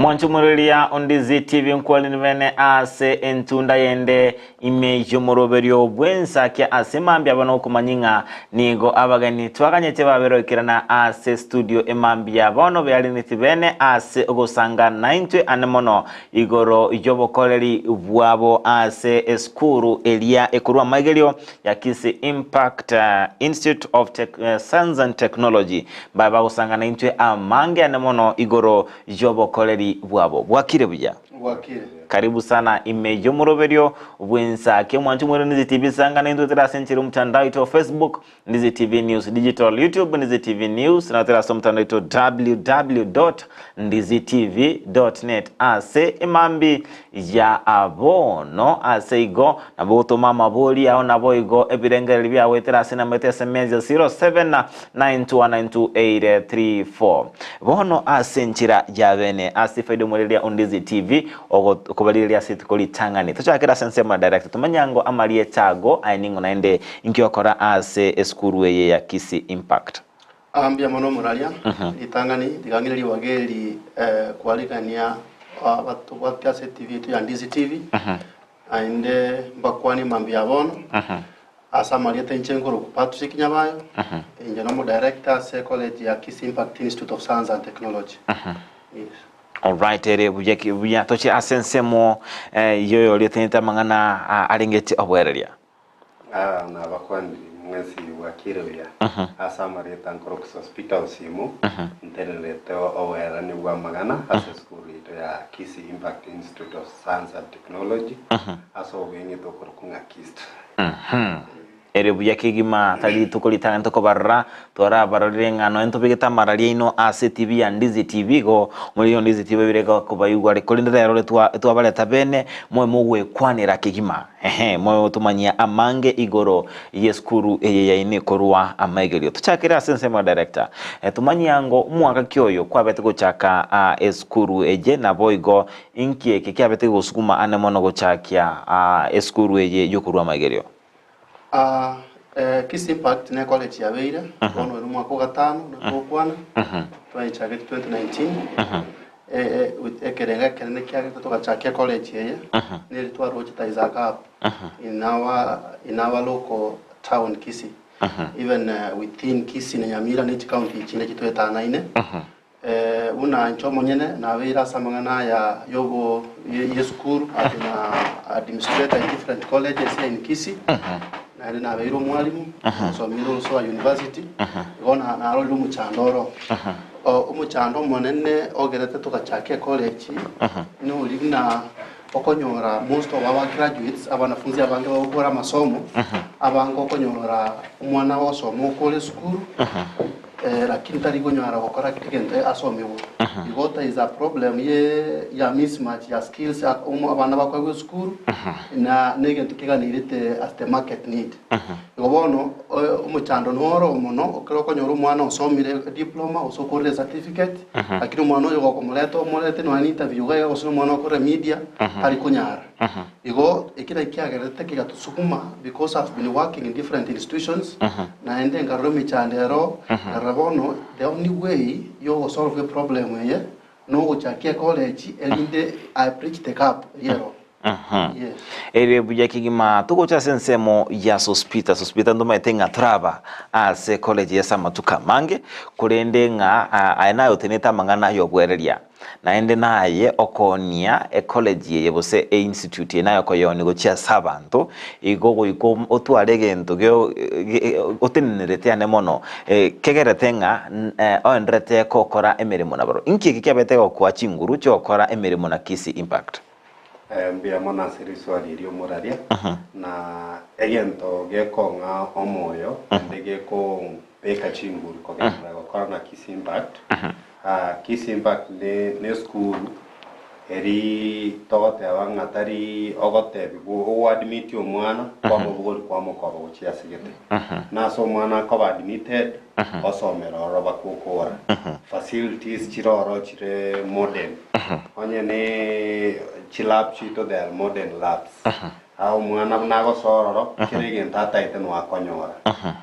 Mwanchumururia Ondizi TV nkwanire bene ase entunda yende ime y'omoroberio bw'ensakia ase mambia bono okomanyi ng'a nigo abageni twaganyete baberoikerana ase studio emambia bono bearineti bene ase ogosanga naintwe ane mono igoro y'obokoreri bwabo ase esukuru eria ekorwa amaigerio ya Kisii Impact Institute of Science and Technology mbabe bagosanga naintwe amange ane mono igoro y'obokoreri bwabo. Bwakire buya? Bwakire. Karibu sana ime y'omoroberio bw'ensake omwancho mwere Ndizi TV sanga naintwe tore ase enchera omotandao oito wa Facebook Ndizi TV News Digital, YouTube Ndizi TV News na tore ase omotandao oito www.ndizitv.net ase emambi ya bono ase igo nabo gotoma amabori ao nabo igo ebirengererio biao etera ase enamba ete SMS ya 0792192834 bono ase enchera ya bene ase efaida omoreria Ondizi TV okobarigereria ase rituko ritang'ani tochakere ase ensemo ya director tomanye ango amarieta ago aye ning'o naende inki okora ase esukuru eye ya Kisii Impact. Aa mbuya mono omoraria, ritang'ani tiga ng'ire ribaga eri kwarigania abatobwate ase etibi yaito ya Ndizi TV, naende mbakwanie mambia ya bono, ase amarieta inche nkorokwa Patrick Nyabayo, inche nomo director ase ecollege ya Kisii Impact Institute of Science and Technology. Yes. Alright ere buya ki buya toche ase ensemo yoyoria otenete amang'ana arengeti oboereria. Aa nabakwanire mwensi bwakire buya ase amarieta nkoroka Sospeter Osiemo, ntenerete oboerani bw'amang'ana ase esukuru yaito ya Kisii Impact Institute of Science and Technology ase obweng'e tokorokwa ng'a KIST. Ere buya kegima, tari rituko ritang'ani tokobarora, twarabarorire ng'a nonya ntobegete amarari aino ase etibi ya Ndizi TV, igo omoriri o Ndizi TV obeire kobaigwa are, korende rero twabareta bene, mobe mogwekwanera kegima. Ehe, motomanyia amange igoro y'esukuru eye yaino ekorwa amaigerio. Tochakere ase ensemo ya director. Tomanyie ango omwaka ki oyo kwabete gochaka aa esukuru eye naboigo inki eke kiabete gosukuma ane mono gochakia aa esukuru eye y'okorwa amaigerio? Aa Kisii Impact ne college yabeire bono oyo nomwaka ogatano nakogokwana twayechagete 2019 with ekerengo ekenene kiagerete togachakia college eye neri twarochete is a gap in our in our local town Kisii even within Kisii na Nyamira ne chicounty chinde chitwetanaine Buna inche omonyene nabeire ase amang'ana aya y'obo y'esukuru, I've been a administrator in different colleges here in Kisii, naende nabeire omwalimu, nasomeire Olusoga University, igo na narorire omochando oro. Omochando omonene ogerete togachaka ecollege, nori buna okonyora most of our graduates, abanafunzi abange bagokora amasomo, abange okonyora omwana ogosoma okore esukuru, Lakini tari konyara gokora egento asomigwe. Igo there is a problem ye ya mismatch ya skills omo abana bakoegwa esukuru na negento keganeirete as the market need. Igo bono omochando noro mono ekero okonyora omwana osomire diploma gose okorire certificate lakini omwana oyo gokomoreta omorete nonya na interview iga iga gose omwana okorire media tari konyara. Igo eki naki kiagerete kegatosuguma because I've been working in different institutions naende nkarora emechando ero nkarora bono the only way yogosolve eproblem eye nogochakia ecollege erinde I bridge the gap eria ero. Yes. Ere buya kegima togocha ase ensemo ya Sospita. Sospita ntomaete ng'a toraba ase college ase amatuko amange, korende ng'a aye naye otenete amang'ana ay'obwereria. Naende naye okoonia ecollege eye gose einstitute eye naye okoyeonia gochia ase abanto, igo goika otware egento otenenerete ane mono, kegerete ng'a oenderete gokora emeremo nabarobwo. Inki eke kiabete gokoa chinguru chi'ogokora emeremo na Kisii Impact? Mbuya mono ase riswali erio omoraria, na egento gekong'a omoyo naende gekombeka chinguru kogenderera gokora na Kisii Impact. Kisii Impact ne nesukuru eri togoteba ng'a tari ogotebigwa ogoadmit omwana kwamobogori kwamokoba gochia ase gete. Na ase omwana akoba admitted osomera ororo bakokora. Facilities chire ororo chire modern. Onye ne chilab chiaito they are modern labs. Aa omwana buna agosoa ororo kera egento ataete no akonyora.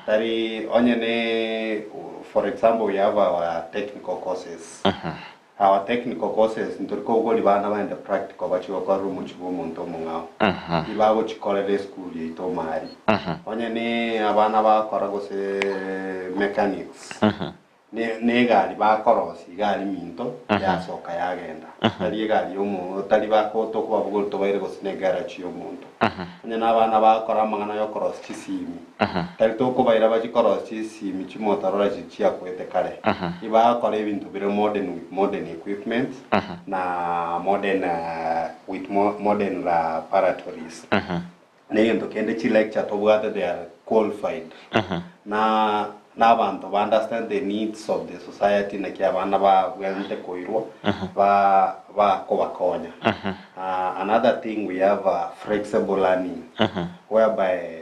Tari onye ne for example we have our technical courses. Our technical courses ntori koboria bana baende practical bachie gokorera omochie bwa omonto omong'ao. Ibagochikorera esukuru yaito omari. Onye ne abana bagokora gose mechanics, ne ne egari bakorosia igari minto yasoka yagenda. Tari egari ya omo tari bako tokobabogoria tobaire gose ne egarage ya omonto. Onye na abana bagokora amang'ana ya okorosia chisimi, Tari tokobaira bachie korosia chisimi chimotorora chiria chiakwete kare. Ibagokora ebinto bire modern with modern equipment na modern with modern laboratories. Na egento kende chi lecture tobwate they are qualified. Na na abanto ba understand the needs of the society naki abana babwenerete koirwa ba bakobakonya. Another thing we have flexible learning whereby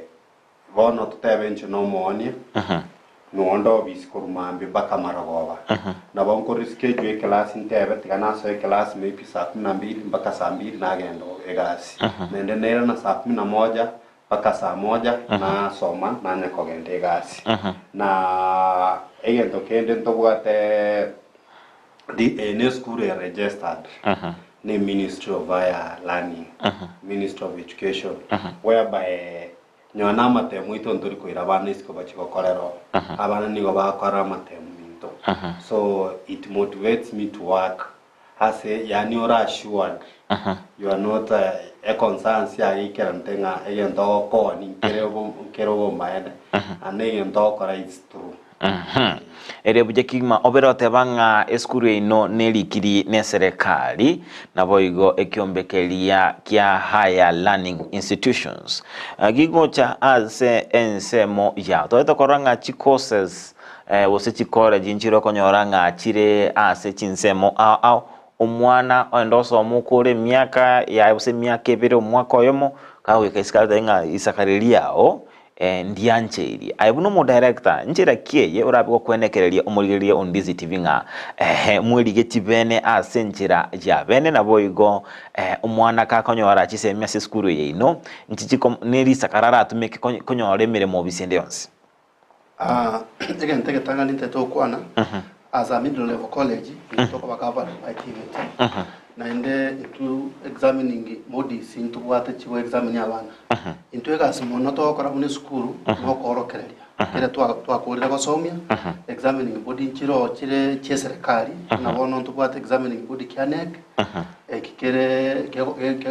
Bono totebe inche nomoonia, nonde obisi korwa mambia mpaka marogoba. Nabo nkorischedule eclass ntebe tiga nasoe eclass maybe saa kumi na mbili mpaka saa mbili nagenda egasi. Naende nairana saa kumi na moja mpaka saa moja nasoma nanya kogenda egasi. Na egento kende ntobwate Ri- eye ne esukuru e registered ne Ministry of Higher Learning, Ministry of Education, whereby nyowe na amatemu aito ntori koira abana isiko bachie gokorera oo. Abana nigo bagokora amatemu minto. So it motivates me to work ase yaani ore assured you are not e concerns yaye ikerante ng'a egento ogokoa nkere obo nkere obomaene naende egento ogokora is true. Erio buya kegima obere oteba ng'a esukuru yaino nerikiri neserekari, naboigo ekiombe keria kia Higher Learning Institutions gigocha ase ensemo yao. Toete korora ng'a chicourses gose chicollege nchire okonyora ng'a chire ase chinsemo ao ao, omwana oende osoma okore emiaka yaye gose emiaka ebere omwaka oyomo, kagoika isiko agotebi ng'a isaka riria riao Ndiancheirie. Aye buna omodirector, nchera ki eye orabe gokwenekereria omorigereria o Ndizi TV ng'a ehe mwerigetie bene ase enchera ya bene naboigo omwana kakonyora chisemi ase esukuru eye yaino nchichi ne risakara aratumeke konyora emeremo obisi ende yonsi? Egento egetang'ani ntete gokwana as a middle level college nigo tokoba covered by TVET naende intwe examining bodies ntobwate chigo examine abana intwe egasi mono togokora buna esukuru nokoorokereria ekere twakorire gosomia examining body nchiroo chire chia eserekari buna bono ntobwate examining body kia KNEC eki kere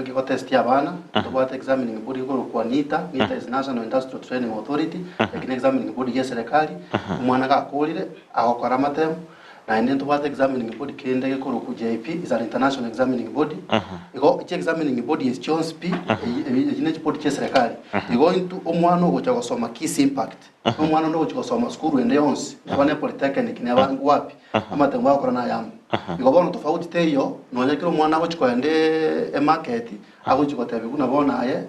kegotestia abana ntobwate examining body ekorokwa NITA, NITA is National Industrial Training Authority eki ne examining body ya eserekari omwana gakorire agokora amatemu Naende ntobwate examining body kende gekorokwa JP is an international examining body. Igo chi examining body ezi chionsi pi, eyi echi ne chibody chia eserekari. Igo intwe omwana ogocha gosoma Kisii Impact, na omwana onde ogochia gosoma sukuru ende yonsi, neba ne polytechnic, neba wapi, amatemo bagokora nayamo. Igo bono tofauti teiyo, nonya kera omwana agochia kogenda emarket, agochia gotebiwa buna bono aye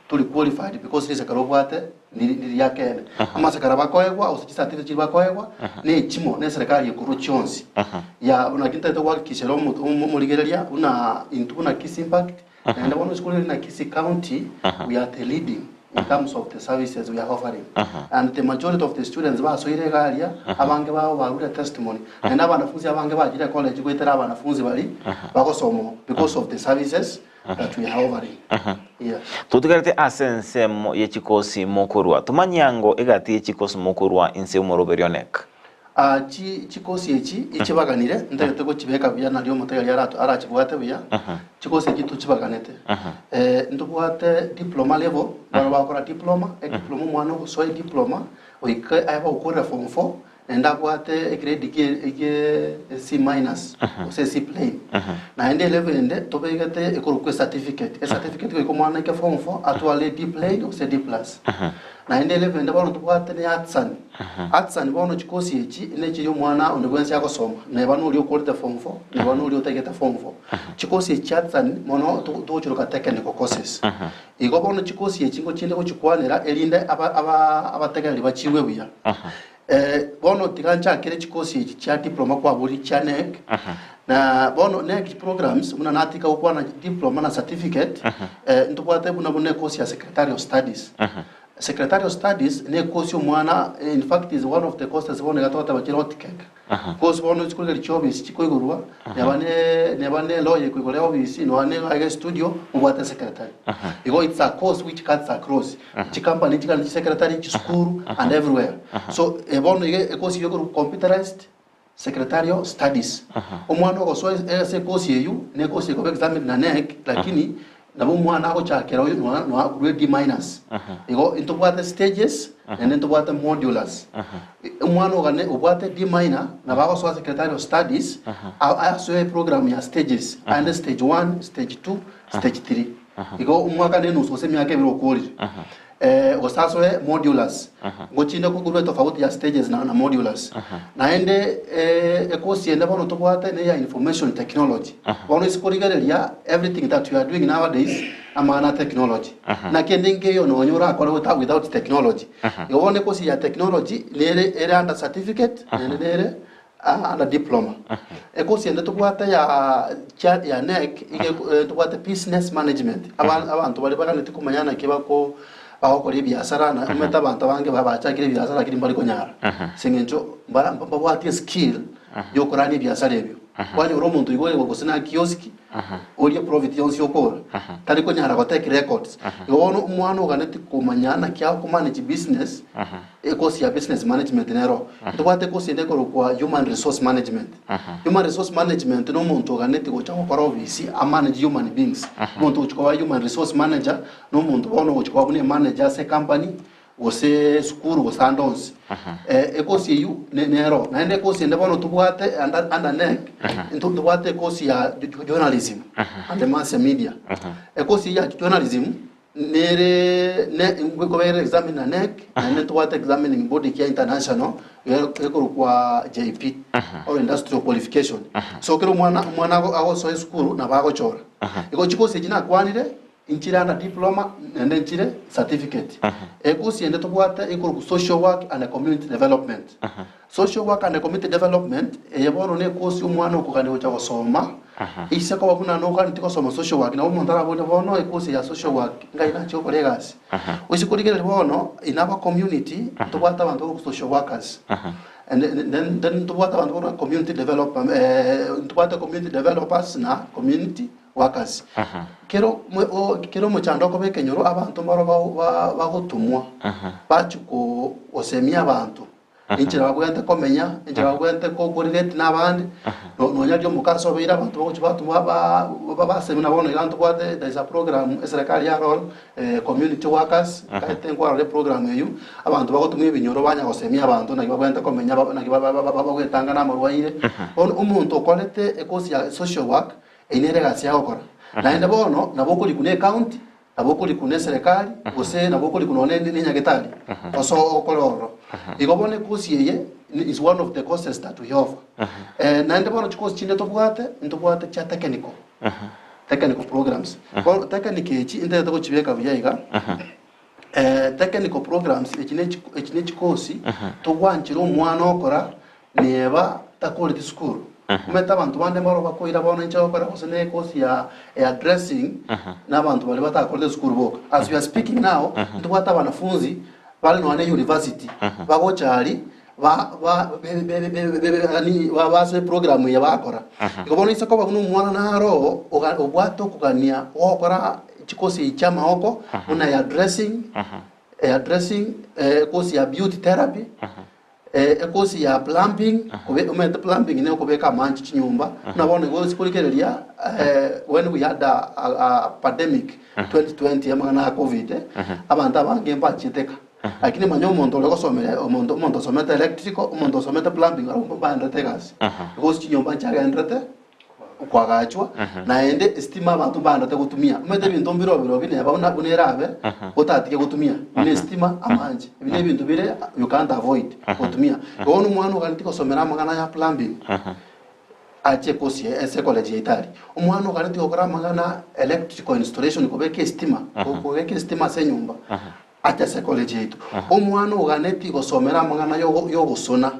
tori qualified because risakara obwate niri riria keene. Amasakara bakoegwa gose chicertificate chiria bakoegwa ne echimo ne eserekari ekorwa chionsi. Ya naki ntagete gohakikishera omo omorigereria buna intwe buna Kisii Impact naende bono isiko riria na Kisii County we are the leading in terms of the services we are offering and the majority of the students basoire iga aria abange babo barure testimony naende abanafunzi abange bachire ecollege goetera abanafunzi baria bagosoma oo because of the services that we are offering. Yes. Totigarete ase ensemo ye chikosi mokorua. Tomanyie ango egati ye chikosi mokorua inse y'omoroberio nek. Ah, chi chikosi echi ichibaganire ntagete gochibeka buya nario omotegereria ara arachibwate buya chikosi echi tochibaganete eh, ntobwate diploma level barabwo bagokora diploma ediploma omwana ogosoa ediploma goika aye bagokorera form four Naende abwate egrade gie gie C minus gose C plain. Naende elevel ende tobegete ekorokwa ecertificate. Ecertificate goika omwana aike form four atware D plain gose D plus. Naende elevel ende bono tobwate ne artisan. Artisan bono chikosi echi nechiria omwana onde bwensi agosoma neba noria okorete form four neba noria otaigete form four. Chikosi echi chia artisan mono togochiroka technical courses. Igo bono chikosi echi ngochinde gochikwanera erinde aba aba abategereri bachigwe buya. Bono tiga nchakere chikosi echi chia diploma kwaboria chia KNEC. Na bono KNEC programs buna natika gokwana diploma na certificate, ntobwate buna buna ekosi ya secretarial studies. Secretarial studies ne course omwana in fact is one of the courses bono iga togoteba chire hot cake. Course bono chikorigereria chiofisi chikoigorwa neba ne neba ne lawyer ekoigora eofisi nonya ne iga estudio mobwate secretary. Igo it's a course which cuts across chicompany chikare chisecretary, chisukuru and everywhere. So bono iga ecourse eywo ekorokwa computerized Secretarial studies. Omwana ogosoa ase ekosi eywo, na ekosi ekoba examined na KNEC, lakini nabo omwana agochakera oyo noa noa korwa D minus. Igo intobwate stages naende ntobwate modulars. Omwana ogane obwate D minor nabo agosoa secretarial studies a- asoe eprogram ya stages, aende stage one, stage two, stage three. Igo omwaka na enusu gose emiaka ebere okorire. Gose asoe modulars, ngochinde korwa etofauti ya stages na na modulars. Naende ekosi ende bono tobwate neya information technology. Bono ase korigereria everything that we are doing nowadays amang'ana a technology. Naki ende nkeiyo nonye orakore without technology. Igo bono ekosi ya technology nere ere under certificate naende nere under diploma. Ekosi ende tobwate ya chia ya KNEC iga tobwate business management. Aba abanto baria baganeti komanya naki bako bagokora ebiasara na omanyete abanto abange ba bachakire ebiasara lakini mbari konyara. Ase eng'encho mbara mbabwati eskill ya okorania ebiasara ebio. Kwanyora omonto igo oigwa gose na kiosk orie profit yonsi okora tari konyara gotake records. Igo bono omwana oganeti komanya naki akomanage business. Ekosi ya business management nero ntobwate ekosi ende ekorokwa human resource management. Human resource management na omonto oganeti gocha gokora ofisi a manage human beings. Omonto ogochi koba human resource manager na omonto bono ogochi koba buna emanager ase ecompany gose esukuru gose ande onsi. Ekosi eywo ne nero. Naende ekosi ende bono tobwate under under KNEC ntobwate ekosi ya journalism and mass media. Ekosi eywo ya journalism Nere ne ngokobeera examine na KNEC naende ntobwate examining body kia international ekorokwa JP or industrial qualification. So kera omwana omwana agosoa esukuru nabo agochora. Igo chikosi echi nakwanire nchire under diploma naende nchire certificate. Ekosi ende tobwate ekorokwa social work and community development. Social work and community development, eye bono nekosi omwana okogania gocha gosoma, ise koba buna noganeti gosoma social work, nabo omonto araborie bono ekosi ya social work ngai nachie gokora egasi. Oise korigereria bono in our community ntobwate abanto bakorokwa social workers, and then then ntobwate abanto bakorokwa community developer ntobwate community developers na community workers. Kero kera omochando okoba ekenyoro abanto mbaro bagotomwa bachia gosemia abanto. Enchera babwenerete komenya, enchera babwenerete korelate na abande, nonya riria omokasi obeire abanto bagochia batuma basemia na bono iga ntobwate there is a program eserekari yarora community workers, nkaete nkwarora eprogram eywo, abanto bagotumia ebinyoro banya gosemia abanto naki babwenerete komenya naki bagwetanga na amarwaire. Bono omonto okorete ekosi ya social work, eywo nere egasi agokora. Naende bono nabo okorikwa na ecounty. Nabo okorikuna eserekari, gose nabo okorikuna nonye ne nyagetari, gose okore ororo. Igo bono ekosi eye is one of the courses that we offer. Naende bono chikosi chinde tobwate, ntobwate chia technical, technical programs. Bono technical echi ntagete gochibeka buya iga, technical programs echi ne echi ne chikosi togwanchera omwana okora Neba takoreti sukuru. Omanyete abanto bande mbaro bakoira bono inche gokora gose ne course ya hairdressing na abanto baria batakorete sukuru boka. As we are speaking now, ntobwate abanafunzi bare nonya ne university bagocha aria ba ba yaani base eprogram eye bakora. Igo bono inse koba buna omwana naro oga obwate okogania gokora chikosi echi chia amaoko buna hairdressing, hairdressing, course ya beauty therapy. Ekosi ya plumbing, kobe omanyete plumbing ne okobeka amanche chinyomba, buna bono igo ase korigereria when we had a, a, a pandemic 2020 amang'ana a covid, abanto abange mbachiete ka. Lakini manya omonto ore gosomera omonto omonto osomete electrical, omonto osomete plumbing barabwo mbaenderete egasi. Igo ase chinyomba nchiagenderete. Kwagachwa, naende esitima abanto mbaandote gotumia. Omanyete ebinto mbire obirobi neba buna buna erabe, otatige gotumia. Buna esitima, amache. Ebi nebinto bire you can't avoid gotumia. Igo bono omwana oganeti gosomera amang'ana ya plumbing, ache course ya ase ecollege ya Itari. Omwana oganeti gokora amang'ana electrical installation kobeka esitima, kobeka esitima ase enyomba, ache ase ecollege yaito. Omwana oganeti gosomera amang'ana yogo yogosona.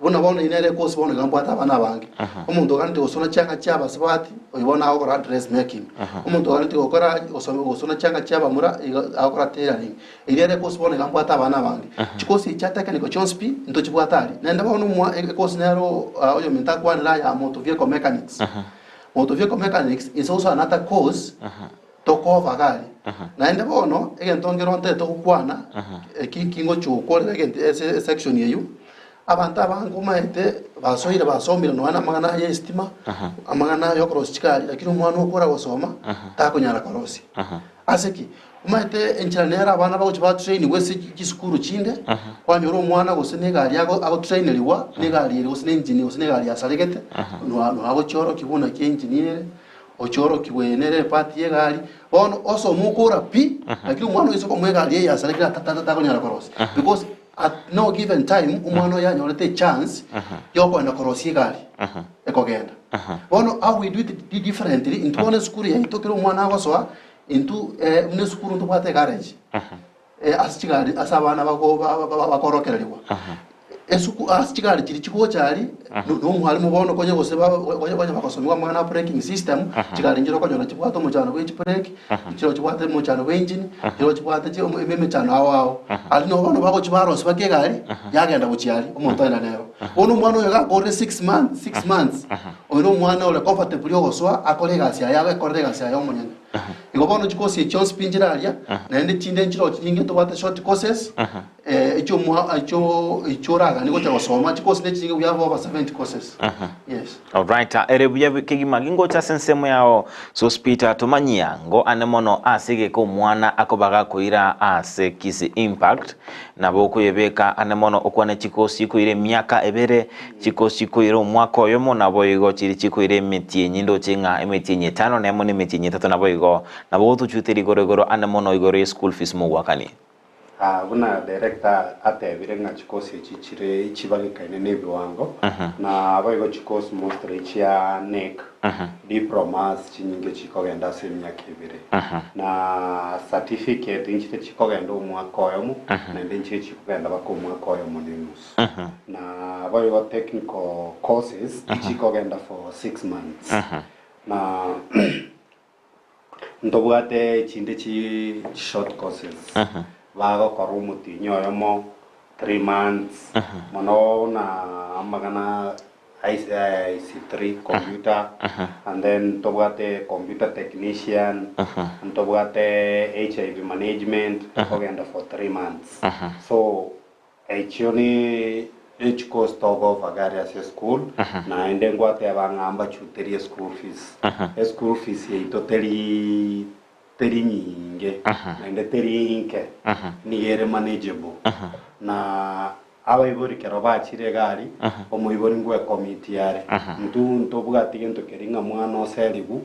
Buna bono eye nere ekosi bono iga mbwate abana abange. Omonto oganeti gosona chianga chia abasubati, oyio bono agokora dress making. Omonto oganeti gokora gosoma gosona chianga chia abamura, iga agokora tailoring. Eyio nere ekosi bono iga mbwate abana abange. Chikosi echi chia technical chionsi pi, ntochibwate aria. Naende bono omwa ekosi nero oyominto akwanire aya motor vehicle mechanics. Motor vehicle mechanics is also another course tokoba iga aria. Naende bono, egento nkero ntagete gokwana, eki kingochia gokorera egento ase esection eyio, abanto abange omanyete basoire basomire nonya na amang'ana aya estima, amang'ana aya okorosia chigari, lakini omwana okora gosoma, takonyara korosia. Ase ki? Omanyete enchera nere abana bagochia batrainigwa ase chisukuru chinde, kwanyora omwana gose na egari ago agotrainerigwa, na egari ere gose na engine gose na egari yasaregete, noa noa agochiorokia buna ki engine ere, Ochiorokigwe eye nere epati y'egari, bono osome okora pi, lakini omwana oise komoa egari eye yasarekire ata- tata takonyara korosia. Because at no given time omwana oyo anyorete echance yokogenda korosia egari ekogenda. Bono how we do it di- differently, intwe bono esukuru yaito kera omwana agosoa, intwe buna esukuru ntobwate egarage. Ase chigari ase abana bago- ba- ba- bakorokererigwa. Esuku ase chigari chiria chigocha aria, no- nomwalimu bono konya gose ba- konya konya bagosomigwa amang'ana a braking system, chigari nchire okonyora chibwate omochando bwe chibreki, nchire chibwate omochando bwe engine, nchire chibwate chi eme- emechando ao ao. Aria nabo bono bagochia barosia mpaka egari, yagenda gochia aria, omonto aenda nero. Bono omwana oyo gakorire six months, six months, oyo na omwana ore comfortably ogosoa akore egasi yaye agekorere egasi yaye omonyene. Igo bono chikosi echi chionsi pi nchire aria, naende chinde nchire oo chinyinge tobwate short courses, echio mwa echio echio oraganie gocha gosoma, chikosi ne chinyinge we have over 70 courses. Yes. Alright, ere buya kegima gingocha ase ensemo yao Sospeter tomanyia ngo ane mono ase egeka omwana akoba gakoira ase Kisii Impact nabo okoyebeka ane mono okwane chikosi koira emiaka ebere Chikosi koira omwaka oyomo, naboigo chiria chikoira emetienyi ndoche ng'a emetienyi etano nemo na emetienyi etato naboigo, nabo gotochuete rigoro igoro ande mono igoro ye school fees mogwakani. Aa buna director atebire ng'a chikosi echi chire chibagekaine na ebiwango na boigo chikosi mostly chia NEC diplomas chinyinge chikogenda ase emiaka ebere na certificate nchire chikogenda omwaka oyomo naende nchire chikogenda mpaka omwaka oyomo na enusu. Na boigo technical courses tichikogenda for 6 months. Na ntobwate chinde chi short courses bagokora omotienyi oyomo 3 months mono buna amang'ana IC3 computer and then ntobwate computer technician ntobwate HIV management ekogenda for 3 months so Echio ne echikosi togofaga aria ase eschool, naende ngwateba ng'a mbachuterie eschool fees. Eschool fees yaito teri teri nyinge, naende teri inke, nigo ere manageable. Na abaibori kero bachire iga aria, omoibori ngwecommit are, intwe ntobwati gento keria ng'a mwana oseriwu,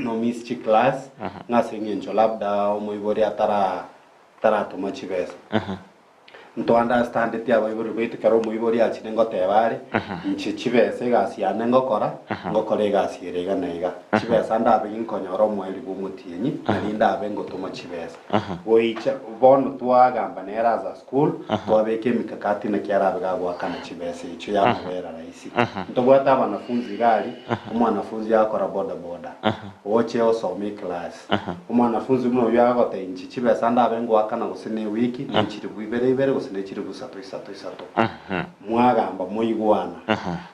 no miss chiclass, ng'a ase eng'encho labda omoibori atara ataratoma chibesa. Ntoandastandeti abaibori baito ekero omoibori achire ngoteba are, inche chibesa egasi yane ngokora, ngokora egasi ere iga na iga. Chibesa ndabe ginkonyora omoerio bw'omotienyi, nari ndabe ngotoma chibesa. Goicha bono twagamba nere as a school, twabeka emikakati naki arabe gagoakana chibesa echio yamobera rahisi. Ntobwate abanafunzi iga aria, omwanafunzi agokora bodaboda, oche osome eclass. Omwanafunzi buna oyio agotebia, Inche chibesa ndabe ngoakana gose newiki, ne chilifu ibere ibere, gose ne chilifu isato isato isato. Mwagamba mwaigwana,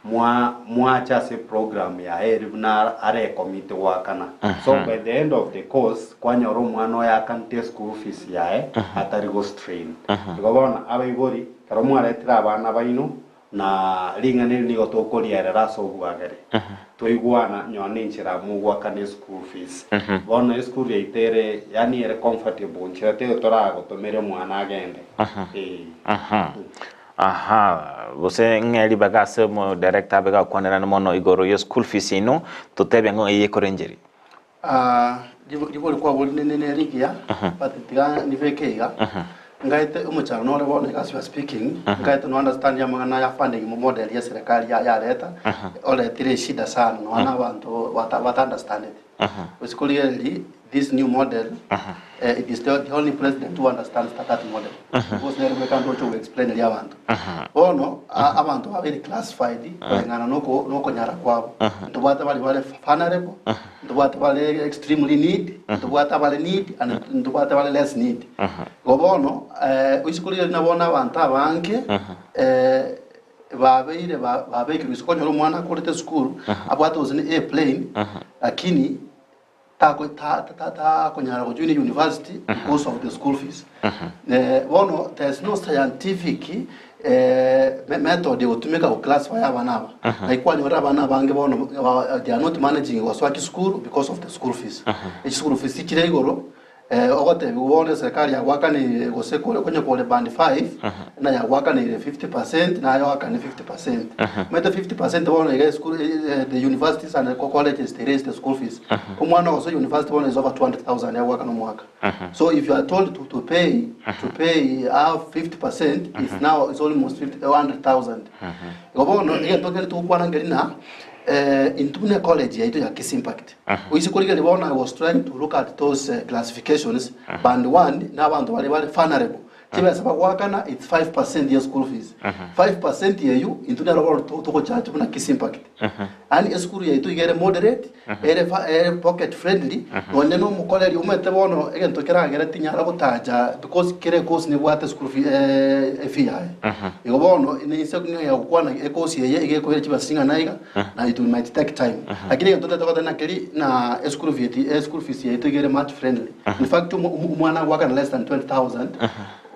mwa mwacha ase eprogram yaye eria buna arecommit goakana. So by the end of the course, kwanyora omwana oyo akanete eschool fees yaye atari gostrain. Igo bono abaibori, ekero mwaretire abana baino, Na ring'ana eri nigo tokorierera ase obwagare, twaigwana nyoa nenchera mogoakana eschool fees. Bono eschool yaito ere yaani ere comfortable nchera teiyo toragotomere omwana agende. Eeh. Aha, gose ng'e ribaga ase omo director abe gakwanerane mono igoro ye school fees yaino, totebie ng'o eye ekore encheri. Ah, ribo- ribori kwabori ne- ne- ne rigiya but tiga nibeke iga ngaete omochano nore bono iga as you are speaking ngaete no understand amang'ana ya funding mo- model ya serikali ya- yareta oretire eshida sana nonya na abanto bata bata understand it. Gose korigereria this new model, it is the only president who understands that model. Because nere bweka ndoche ogo explaineria abanto. Bono, abanto babeire classified koreng'ana noko nokonyara kwabo. Ntobwate baria bare vulnerable, ntobwate bare extremely need, ntobwate abare need, and ntobwate bare less need. Igo bono, oise korigereria na bono abanto abange, babeire babekirwe isiko onyore omwana akorete esukuru, abwate gose ne A plain, lakini tako ta ta takonyara go join university because of the school fees. Bono there is no scientific method egotumeka go classify abana aba. Naki kwanyorire abana abange bono they are not managing gosoa chisukuru because of the school fees. Echisukuru fees chire igoro, Ogotebiwa bono eserekari yagwakaneire gose kore konye kore band 5 na yagwakaneire 50% naye oakane 50%. Omanyete 50% bono iga esukuru the universities and colleges they raise the school fees. Omwana ogosoa university bono is over 200,000 yagoakana omwaka. So if you are told to, to pay to pay half 50% is now is almost 50, 100,000. Igo bono egento kende togokwana nkeri na intwe buna ecollege yaito ya Kisii Impact. Oise korigereria bono I was trying to look at those classifications, band one na abanto baria bare vulnerable, chibesa bagoakana it's 5% ya school fees. 5% eyio intwe nero bono togocharge buna Kisii Impact. Yaani esukuru yaito iga ere moderate, ere ere pocket friendly, nonye na omokoreri omanyete bono egento keragere tinyara gotacha because kera ecourse nebwate school fee efee yaye. Igo bono ninse ng'ea gokwana ecourse eye iga ekoira chibesa ching'ana iga, na it will might take time. Lakini egento ntagete goteba nakeri na eschool fee eti eschool fees yaito iga ere much friendly. In fact omwana agoakana less than 20,000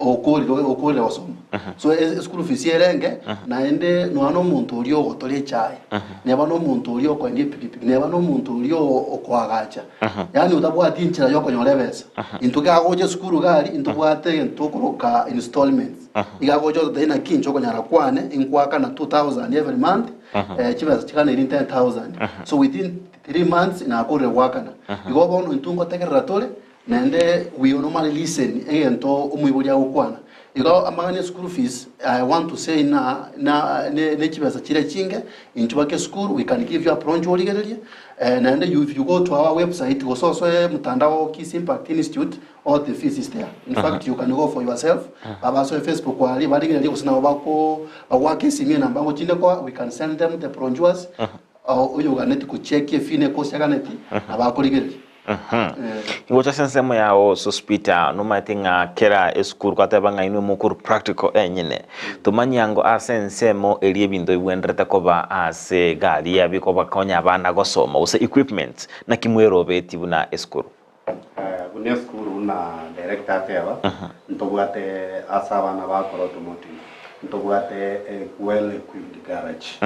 okorire okorire gosoma. So eschool fees erenge naende nonya na omonto oria ogotora echae, neba na omonto oria okoendia epikipiki, neba na omonto oria okoagacha, yaani otabwati enchera ya okonyora ebesa. Intwe kagocha esukuru iga aria, intobwate egento tokoroka installments. Iga agocha ototebia naki inche okonyara kwane, ingoakana 2000 every month, chibesa chiganeiri 10000. So within 3 months nakorire goakana. Igo bono intwe ngotegerera tore, naende we normally listen egento omoibori agokwana. Igo amang'ana ya school fees, I want to say na na ne chibesa chire chinge, intwe bake esukuru we can give you a brochure origererie, naende if you go to our website gose osoe mtandao Kisii Impact Institute, All the fees is there. In fact, you can go for yourself. Babasoe Facebook aria barigererie gose nabo bako bagoaka esimi enamba ngochinde koa, we can send them the brochures. Oyoganeti gochekia efee ne course aganeti, nabo akorigereria. Ngocha ase ensemo yao Sospeter, nomaete ng'a kera esukuru gwateba ng'a inwe mokoro practical enyene. Tomanye ango ase ensemo eria ebinto bibwenderete koba ase egari ya bikobakonya abana gosoma gose equipment, naki mwerobeti buna esukuru? Buna esukuru buna director ateba, ntobwate ase abana bakora automotive, ntobwate a well equipped garage,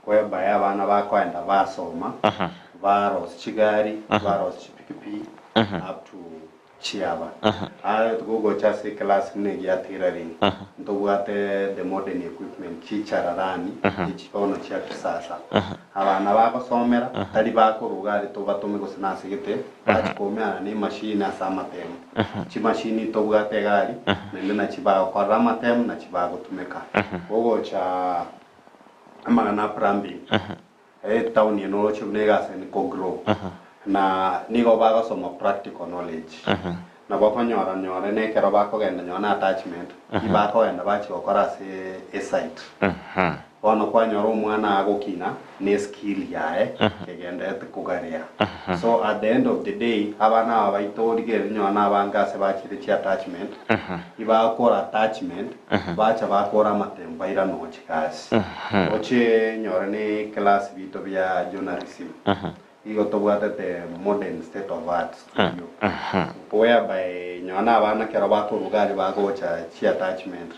whereby abana bakoenda basoma, barosia chigari, barosia chipikipiki up to chiaba. Aye gogocha ase eclass buna egia ya tailoring, ntobwate the modern equipment, chichararani echi bono chia kisasa. Abana bagosomera, tari bakoruga aria tobatome gose nase gete, bachia koumerana ne emashini ase amatemu. Chimashini tobwate iga aria, naende nachi bagokorera amatemu, nachi bagotumeka. Ogocha amang'ana a plumbing, etown eye noroche buna egasi eye ko grow, na nigo bagosoma practical knowledge. Nabo okonyora nyore na ekero bakogenda nonye na attachment, ibakogenda bachia gokora ase esite. Bono kwanyora omwana agokina ne skill yaye kegenderete kogarea. So at the end of the day abana aba baito origereria nonye na abange ase bachire chi attachment, ibagokora attachment bacha bakora amatemo bairane gochia gasi. Oche nyore ne class bito bia journalism igo tobwatete modern state of art studio whereby nonye na abana ekero bakoruga aria bagocha chi attachment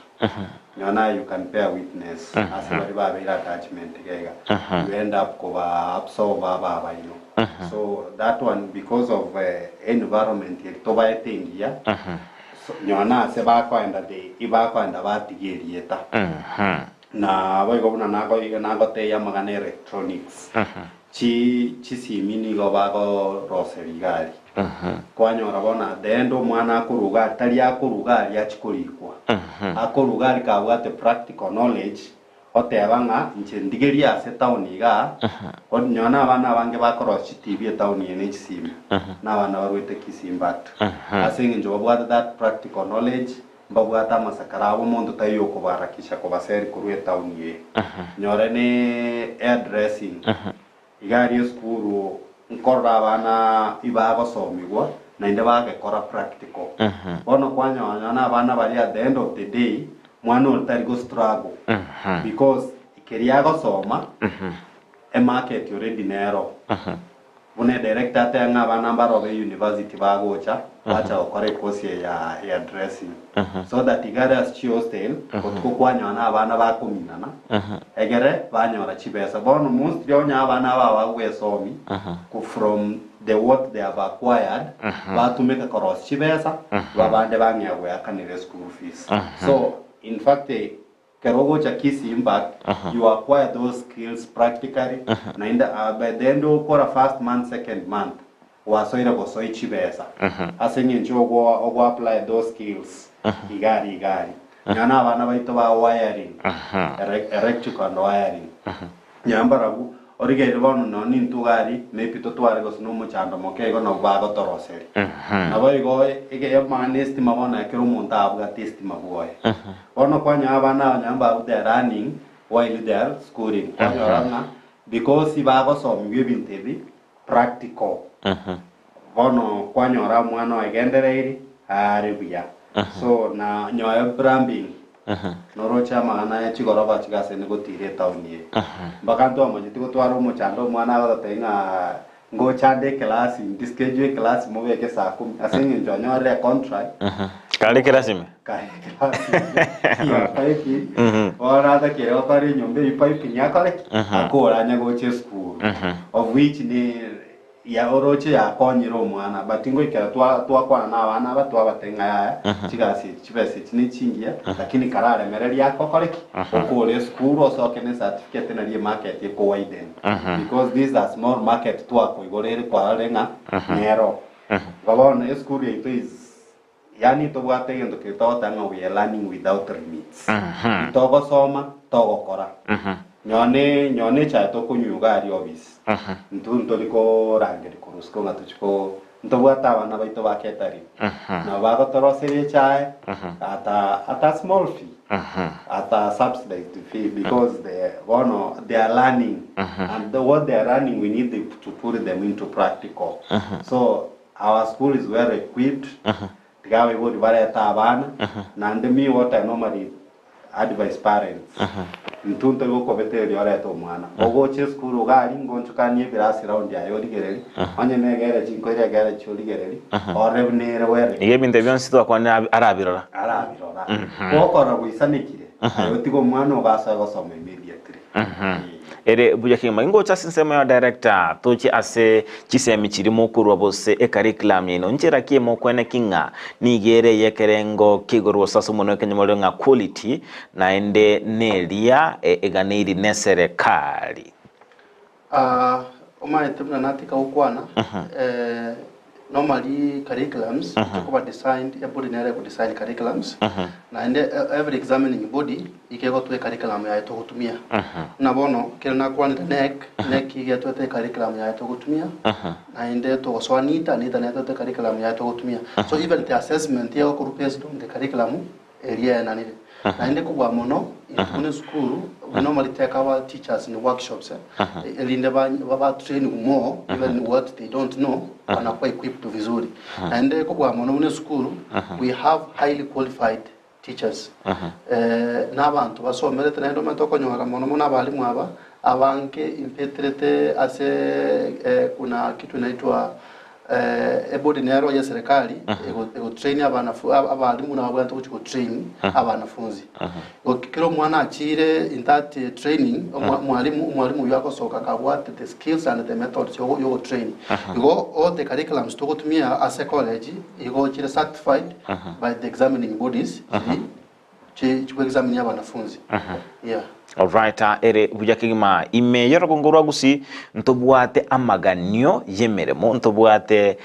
Nonya naye you can bear witness ase baria babeire attachment iga iga, you end up koba absorb aba abaino. So that one because of environment eri tobaete engiya, so nonya na ase bakoenda they ibakoenda batiga erieta. Na boigo buna nago nagotebia amang'ana electronics, chi chisimi nigo bagoroseria iga aria. Kwanyora bono at the end omwana akoruga aria tari akoruga aria achia korikwa, akoruga aria kabwate practical knowledge. Oteba ng'a inche ndigerie ase etaoni igaa, nonya na abana abange bakorosia chitibi etaoni eye ne chisimi, na abana barwete Kisii Impact. Ase eng'encho babwate that practical knowledge, mbabwate amasakara abo omonto taiyo okobaharakisha kobaseri korwa etaoni eye. Nyore ne hairdressing, iga aria esukuru nkorora abana ibagosomigwa naende bagekora practical. Bono kwanyora nonya na abana baria at the end of the day, mwana oria tari go struggle because keria agosoma emarket already nero. Buna edirector ateba ng'a abana mbarobe university bagocha bacha gokora ecourse eye ya hairdressing so that iga are ase chihostel botuko kwanyora na abana bakominana egere banyora chibesa. Bono mostly onye abana aba bagwesomi ko from the what they have acquired batumeka korosia chibesa babande bang'ea goeakanera eschool fees. So in fact Kero ogocha Kisii Impact, you acquire those skills practically, naende by the end ogokora first month, second month, gwasoire gosoi chibesa ase eng'encho ogo ogo apply those skills iga aria iga aria. Nonya na abana baito ba wiring, electrical and wiring, nonya mbarabwo Origereria bono nonya nintwe iga aria, maybe totware gose nomochando moke igo nabwo bagotoroseria. Naboigo ege amang'ana estima bono ekero omonto abwate estima bwoye. Bono kwanyora abana aba nonya mbabu they are learning while they are schooling. Kwanyora ng'a because bagosomigwa ebinto ebi practical. Bono kwanyora omwana oegendereiri are buya. So na nyoyo plumbing noroche amang'ana ya chigoroba chigasene gotira etown eye. Mpaka ntwamanyeti gotwara omochando omwana agototebia ng'a ngochande eclass ndi schedule eclass mobeke saa kumi ase eng'encho anyorire econtract Kare ekerasi ime? Kare ekerasi ime ya piping bono atakire gokora enyomba eywo piping akore ki? Akore anye gocha esukuru of which ne Ya oroche yakonyire omwana but ngoikera twa twakwana na abana aba twabatebia ng'a yaya chigasi echi chibesa echi ne chingiya lakini kararemereria akokore ki? Okore esukuru osoke ne certificate nari emarket eko widen because this is a small market twakoigoreire kwarorire ng'a nero. Igo bono esukuru yaito is Yaani tobwate egento keria togoteba ng'a we are learning without limits. Togosoma, togokora. Nyone nyone echae tokonywa iga aria office. Intwe ntori korangeria korwa isiko ng'a tochi ko ntobwate abana baito ba catering. Nabo bagotoroseria echae at a at a small fee. At a subsidized fee because they bono they are learning and what they are learning we need to put them into practical. So Our school is well equipped, tiga abaibori barete abana, naende me what I normally advise parents, intwe ntori gokobetereria orete omwana, ogocha esukuru iga aria ngonchokanie ebirasi round aye origererie, onye ne egereji nkoire egereji origererie, orore buna ere well Iga ebinto ebio bionsi twakwanire abi- arabirora. arabirora. Gokorora goisanekire, aye otige omwana ogo asoe gosoma immediately. Eh. Ere buya kegima. Ingocha ase ensemo ya director, toche ase chisemi chiria mokorua bose ecurriculum yaino. Nchera ki emokweneki ng'a nigo ere eyekerengo kia igoro gose ase omonwa ekenyamorero ng'a quality naende neria eganeiri neserekari? Ah, omanyete buna natika gokwana, eh, normally curriculums chikoba designed, ebody nere ego design curriculums, naende every examining body iga egotoa ecurriculum yaye togotumia. Buna bono, ekero nakwanire KNEC, KNEC iga etwete ecurriculum yaye togotumia, naende togosoa NITA, NITA nere etwete ecurriculum yaye togotumia. So even the assessment egokorwa based on the curriculum eria eananire. Naende kobua mono, intwe buna esukuru, we normally take our teachers in workshops, erinde ba ba trainigwe more even what they don't know, banakuwa equipped vizuri. Naende kobua mono buna esukuru, we have highly qualified teachers. Na abanto basomerete naende omanyete okonyora mono mono abalimu aba, abange impeterete ase kuna kitu inaitwa Ebodi nero y'eserekari egotrain abalimu nabo babwenerete gochia gotrain abanafunzi. Igo kera omwana achiire in that training, omwalimu omwalimu oyio agosoka kabwate the skills and the methods yogotrain. Igo all the curriculums togotumia ase college igo chire certified by the examining bodies chiria chikoexamine abanafunzi. Yeah. Alright, ere buya kegima ime y'orogongo rwa Gusii ntobwate amaganio y'emeremo, ntobwate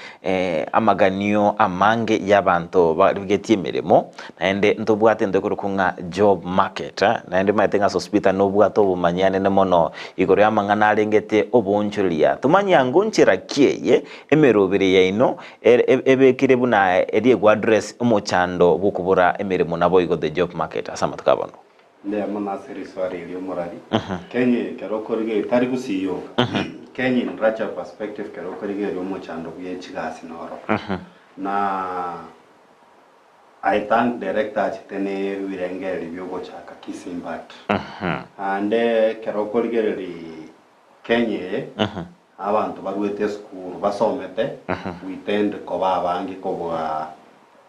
amaganio amange y'abanto barigetie emeremo, naende ntobwate ento ekorokwa ng'a job market, naende omanyete ng'a Sospeter nobwate obomanyi anene mono igoro y'amang'ana arengete oboonchoreria. Tomanye ango nchera ki eye emeroberi yaino ebekire buna eria egoaddress omochando bw'okobora emeremo naboigo the job market ase amatuko a bono. Mbuya mono ase riswali erio omorari. Kenya eye kero okorigereria tari gusii yoka. Kenya in larger perspective kero okorigereria omochando bwe chigasi noro. Na I thank director achete ne ebirengererio bia ogochaka Kisii Impact. Naende kero okorigereria Kenya eye abanto barwete esukuru basomete we tend koba abange kobua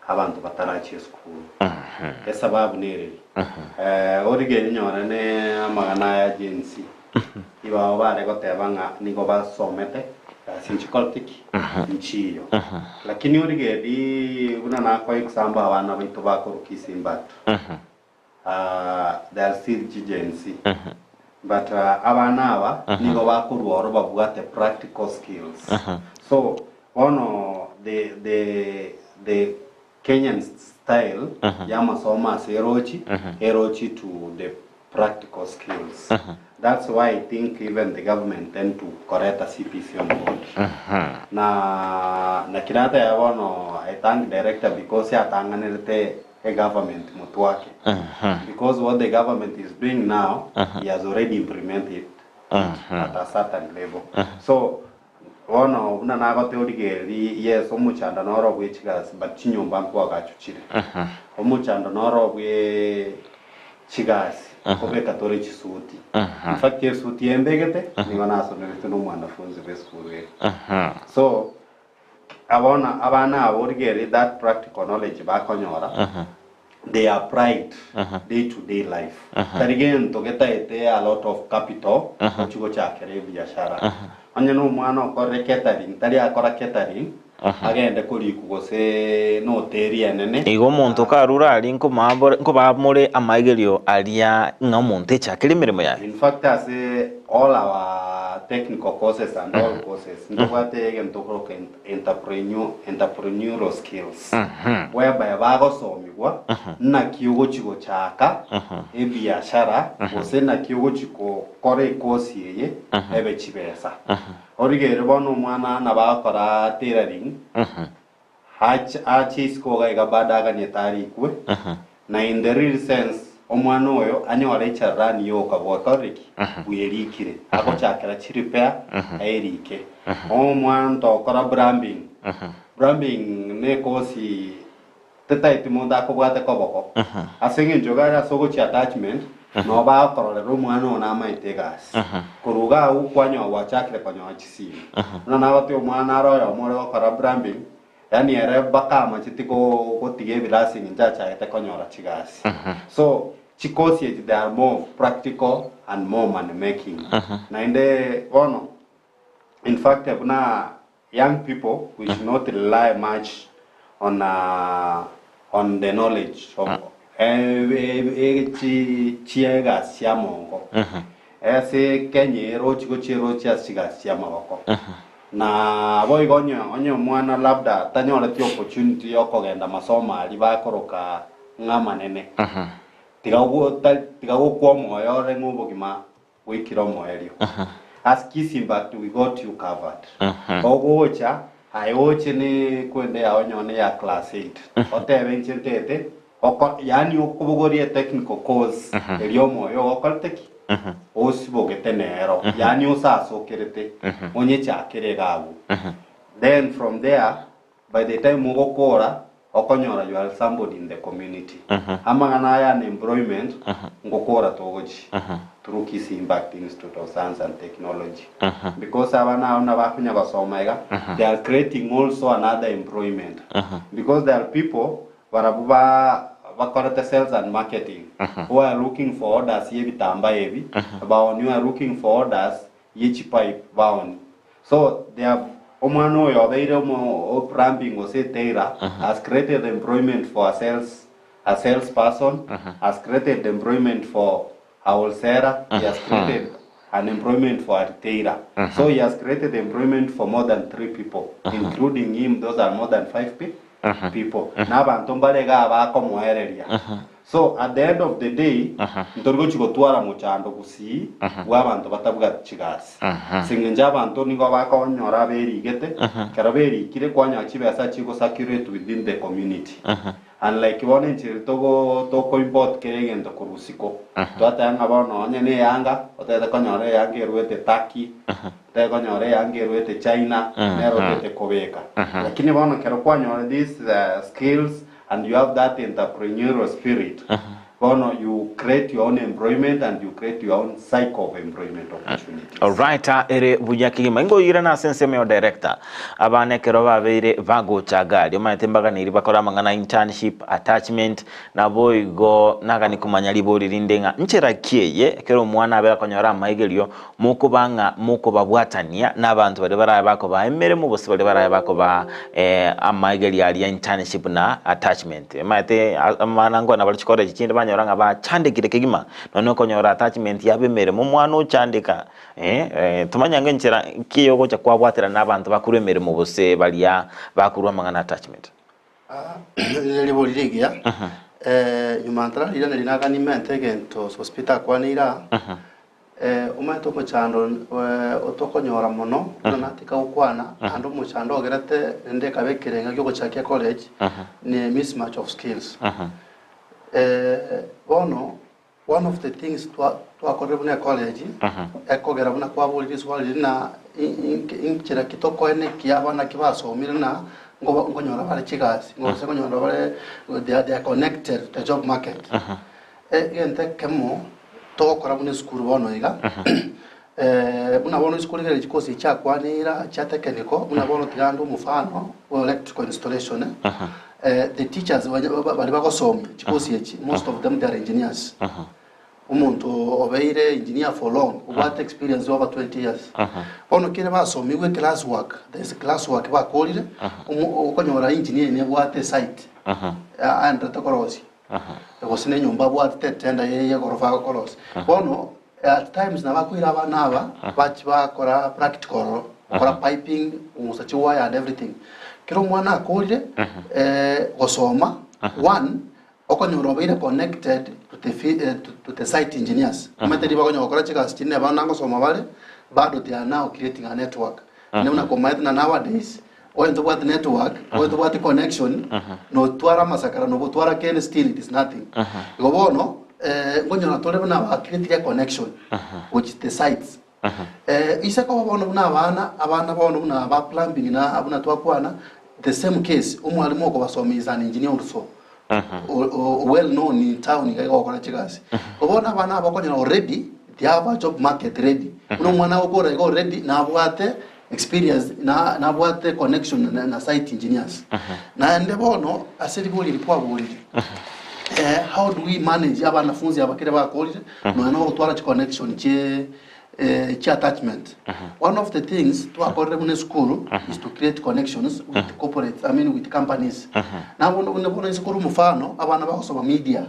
abanto batarachia esukuru. Esababu nereri, origereria nyore ne amagana aya Gen Z, ibao bare goteba ng'a nigo basomete gasi nchikorete ki? Nchiyo. Lakini origereria buna nakoa example abana baito bakorwa Kisii Impact, they are still Gen Z. But abana aba nigo bakorwa oro babwate practical skills. So bono the the the Kenyan style y'amasomo ase erochi, erochi to the practical skills. That's why I think even the government tend to koreta CBC on board. Na naki nateba bono I thank director because atang'anerete e government motwe ake. Because what the government is doing now, he has already implemented it at a certain level. So bono buna nagote origereria yes omochando noro bwe chigasi but chinyomba nkoagachwa chire. Omochando noro bwe chigasi nkobeka tore chisuti. In fact esuti eye mbegete nigo nasonerete na omwanafunzi bwe esukuru eye. So Bono abana aba origererie that practical knowledge bakonyora, they apply it day to day life. Tari gento getaete a lot of capital gochi gochakera ebiashara. Onye na omwana okorire catering, tari akora catering, agende korikwa gose na hoteli enene. Igo omonto karure aria nkobamore amaigerio aria ng'a omonto echakere emeremo yaye. In fact ase all our technical courses and all courses ntobwate egento tokoroka entrepreneur, entrepreneurial skills whereby bagosomigwa naki ogochi gochaka ebiashara gose naki ogochi gokora ekosi eye ebe chibesa. Origererie bono omwana nabo agokora tailoring Ache isiko iga iga bado aganyete arikwe, na in the real sense omwana oyo anyore echarani yoka bwekorire ki? Bwerikire. Agochakera chirepair aerike. Omwanto okora plumbing, plumbing nekosi tetaeti monto akobwate koboko. Ase eng'encho iga are ase ogochia attachment, nabo bagokororera omwana oyo namaete egasi. Korwa iga agwo kwanyora gwachakire konyora chisimi. Buna nagotebi omwana are oyomo ore gokora plumbing, yaani ere mpaka amacheti gotiga ebirasi eng'encho achagete konyora chigasi. So, chikosi echi they are more of practical and more money making. Naende bono, in fact buna Young people we should not rely much on on the knowledge of chi egasi chia mongo ase Kenya erochi gochia erochi ase chigasi chia amaboko na boigo onye onye omwana labda tanyoreti opportunity ya okogenda masomo aria bakoroka ng'a amanene tiga tiga gokwa omoyo ore ng'a obogima Goikera omoerio. As Kisii but we got you covered. Ogocha aye oche ne kwende yao nyone ya class 8 otebe inche ntete oko yaani okobogoria etechnical course eria omoyo ogokorete ki? Osibogete nero yaani osasokerete onyechakere iga abwo. Then from there By the time ogokora okonyora you are somebody in the community. Amang'ana aya unemployment ngokora togochi through Kisii Impact Institute of Science and Technology. Because abana abo nabakonya gosoma iga they are creating also another employment. Because there are people barabwo ba bakorete sales and marketing who are looking for orders ye ebitambaa ebi baoni who are looking for orders ye chipipe baoni. So they have omwana oyo obeire omo o plumbing gose tailor has created employment for a sales a sales person has created employment for A wholesaler, he has created an employment for a retailer. So he has created employment for more than 3 people, including him, those are more than 5 pe people. Na abanto mbare igaa bakomoereria. So at the end of the day, ntori gochi gotwara mochando gusii bwa abanto batabwati chigasi. Ase eng'encho abanto nigo bakonyora berigete, ekero berikire kwanyora chibesa chigo circulate within the community. Unlike bono enchera togo toko import kera egento korwa isiko, twateba ng'a bono onye na eyanga, otagete konyora eyanga erwete Turkey, otagete konyora eyanga erwete China, nero otagete kobeka. Lakini bono ekero kwanyora these skills and you have that entrepreneurial spirit, bono you create your own employment and you create your own cycle of employment opportunities. Alright, ere buya kegima. Ingoirana ase ensemo ya director. Abana ekero babeire bagocha gari, omanyete mbaganeirie bakore amang'ana internship, attachment, naboigo nagani komanya ribori rinde ng'a nchera ki eye ekero omwana abere akonyora amaigerio mokoba ng'a mokobabwatania na abanto baria barabe bakobaa emeremo gose baria barabe bakobaa amaigerio aria internship na attachment. Omanyete abana nkwana bare chikoreji chinde banyora ng'a bachandekire kegima, nonye okonyora attachment yabo emeremo omwana ochandeka. Tomanye ange enchera ki ogocha kwabwaterana nabanto bakorwa emeremo gose baria bakorwa amang'ana attachment. Riria ribori rigiya, nyuma ntarariiraneria nagani mente egento Sospeter akwaneire aa, omanyete omochando otokonyora mono buna natika gokwana, naende omochando ogerete rende ekaba ekerenga giogochakia college, ne mismatch of skills. Bono One of the things twakorire buna ecollege, ekogera buna kwaborire riswali riria na inchera ki tokoenekia abana ki basomire na nkonyora bare chigasi, gose nkonyora bare they are connected to the job market. Egento ekemo togokora buna esukuru bono iga, buna bono isiko rigereria chikosi echi chiakwaneira chia technical, buna bono tiga ande omofano bwa electrical installation, the teachers baria bagosomia chikosi echi, most of them they are engineers. Omonto obeire engineer for long, obwate experience over 20 years. Bono kere basomigwe class work, there is class work bakorire, okonyora engineer nebwate esite, aenderete korosia, gose na enyomba abwatete etender ye egorofa agokorosia. Bono At times nabo akoira abana aba bachie bakora practical ororo, gokora piping, kong'usa chiwaya and everything. Kera omwana akorire gosoma, one, okonyora obeire connected to the fi to the site engineers. Omanyete riria bakonyara gokora chigasi chiria neba nagosoma bare, bado they are now creating a network. Naende buna komaete na nowadays, onye tobwati network, onye tobwati connection, notwara amasakara nobotwara kende still it is nothing. Igo bono, nkonyora tore buna ba creatire connection gochi the sites. Ise koba bono buna abana, abana bono buna ba plumbing na buna twakwana, the same case, omwalimu okobasomia is an engineer also. Well known in town iga igokora chigasi. Igo bono abana aba okonyora already they have a job market ready. Buna omwana agokora iga already nabwate experience na nabwate connection na na site engineers. Naende bono ase ribori eri kwaborire, how do we manage abanafunzi aba kere bakorire nonya na ogotwara chiconnection chie chi attachment. One of the things twakorire buna esukuru is to create connections with corporates, I mean with companies. Nabono buna bono inse korwa omofano, abana bagosoma media,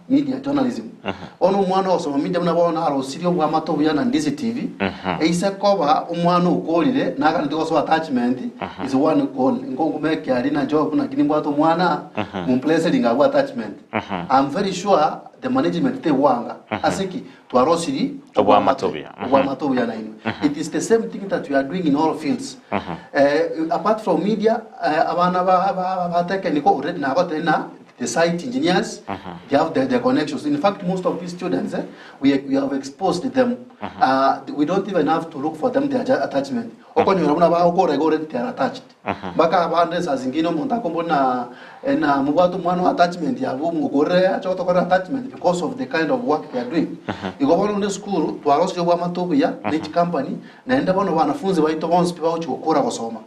media journalism. Bono omwana ogosoma media buna bono arosirie obwamate obuya na Ndizi TV, eise koba omwana okorire naganeti gosoa attachment is one goal. Nko make aria na job naki nimbwate omwana, mumplaceringe abwo attachment. I'm very sure the management tegwanga. Ase ki? Twarosirie Obwamate obuya. Obwamate obuya nainwe. It is the same thing that we are doing in all fields. Apart from media, abana ba ba ba technical already nagotebia na the site engineers, they have the, the connections. In fact, most of these students, we, we have exposed them. We don't even have to look for them their attachment. Okonyora buna bagokora iga already they are attached. Mpaka abande saa zingine omonto akombora na na mobwate omwana o attachment yabo omokorere ache gotokorera attachment because of the kind of work they are doing. Igo bono buna esukuru twarosirie obwamate obuya ne chicompany naende bono banafunzi baito bonsi pi bagochi gokora gosoma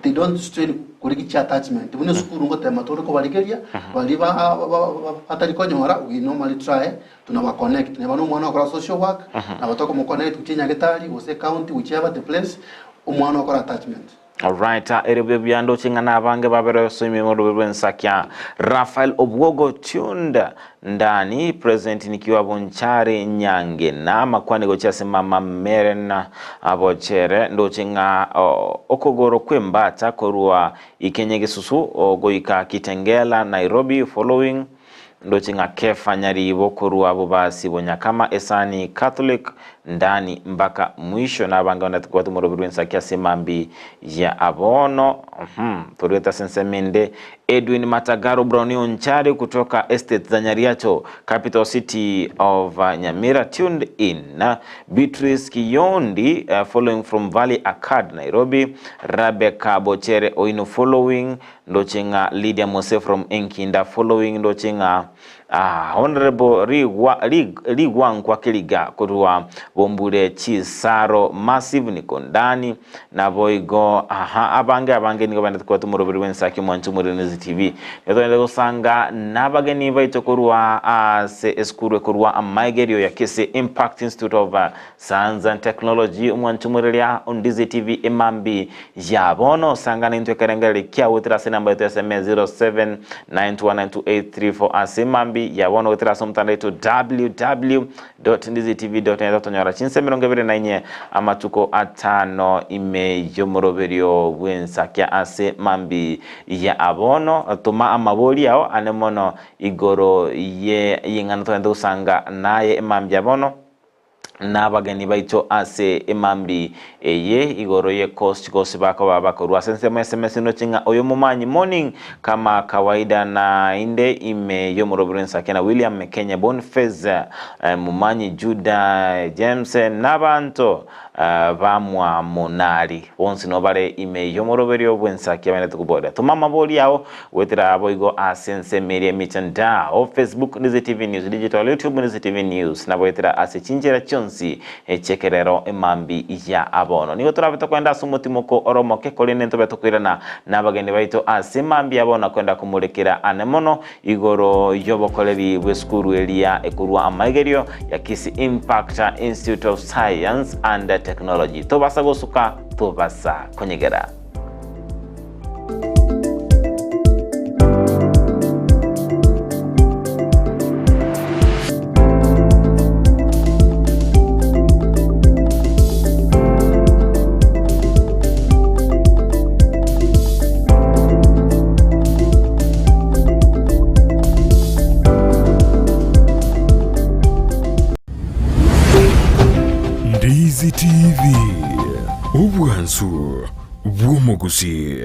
they don't strain korigia chi attachment. Buna esukuru ngotema tore kobarigeria baria ba batari konyora we normally try tunaba connect. Neba na omwana ogokora social work nabo tokomo connect gochia nyagetari gose county whichever the place omwana okora attachment. Alright, ere buya buya ndoche ng'a nabange babere osoime morobe rw'ensakia. Raphael Obwogo tuned ndani present nikiwa Bonchari Nyange na amakwani gochia ase mama Meren Bochere ndoche ng'a okogoro kw'embata korwa Ikenye Gesusu goika Kitengela Nairobi following Ndoche ng'a Kefa Nyaribo korwa Bobasi Bonyakama Esani Catholic ndani mpaka mwisho nabange bande tokobwata omorobi rw'ensaki ase emambi ya abono uhum torwete ase ensemo ende Edwin Matagaro Brownie Onchari kutoka estate za Nyariato capital city of Nyamira tuned in Beatrice Kiyondi following from Valley Arcade Nairobi Rebecca Bochere Oino following Ndoche ng'a Lydia Mose from Enkinda following ndoche ng'a Honourable Rigwa Rigwankwa Keriga korwa Bombure Chisaro Massive niko ndani naboigo aha abange abange nigo baendete kobwata omoroberi bw'ensaki omwancho Omorenezi TV. Nigo togende gosanga nabageni baito korwa ase esukuru ekorwa amaigerio ya Kisii Impact Institute of Science and Technology, omwancho omoreria o Ndizi TV emambi ya bono. Sanga naintwe ekerengererio kiao goetera ase enamba yaito ya SMS 0792192834 ase emambi ya bono goetera ase omotandao oito www.ndizitv.net otonyora chinsa 24 amatuko atano ime y'omoroberio bw'ensakia ase mambi ya bono. Toma amabori ao ane mono igoro ye y'ing'ana togende gosanga naye emambi ya bono. Nabageni baito ase emambi eye igoro ye coast gose bakoba bakorwa ase ensemo ya SMS ndoche ng'a oyo momanyi morning kama kawaida nainde ime yomorobiri ensake na William Mekenya Boniface Momanyi Juda James nabanto ba mwamonari bonsi no bare ime y'omoroberio bw'ensaki abaendete koboria. Toma amabori ao goetera boigo ase ensemo eria emitandao, Facebook, Ndizi TV News Digital, YouTube, Ndizi TV News, na goetera ase chinchera chionsi chi'ekerero emambi ya bono. Nigo torabe tokoenda ase omotimoko ore omoke, korende ntobe tokoirana nabageni baito ase emambi ya bono na kwenda komorekera ane mono Igoro y'obokoreri bw'esukuru eria ekorwa amaigerio ya Kisii Impact Institute of Science and Technology. Tobasa gosuka, tobasa konyegera. Ndizi TV, obwansu bw'omogusi.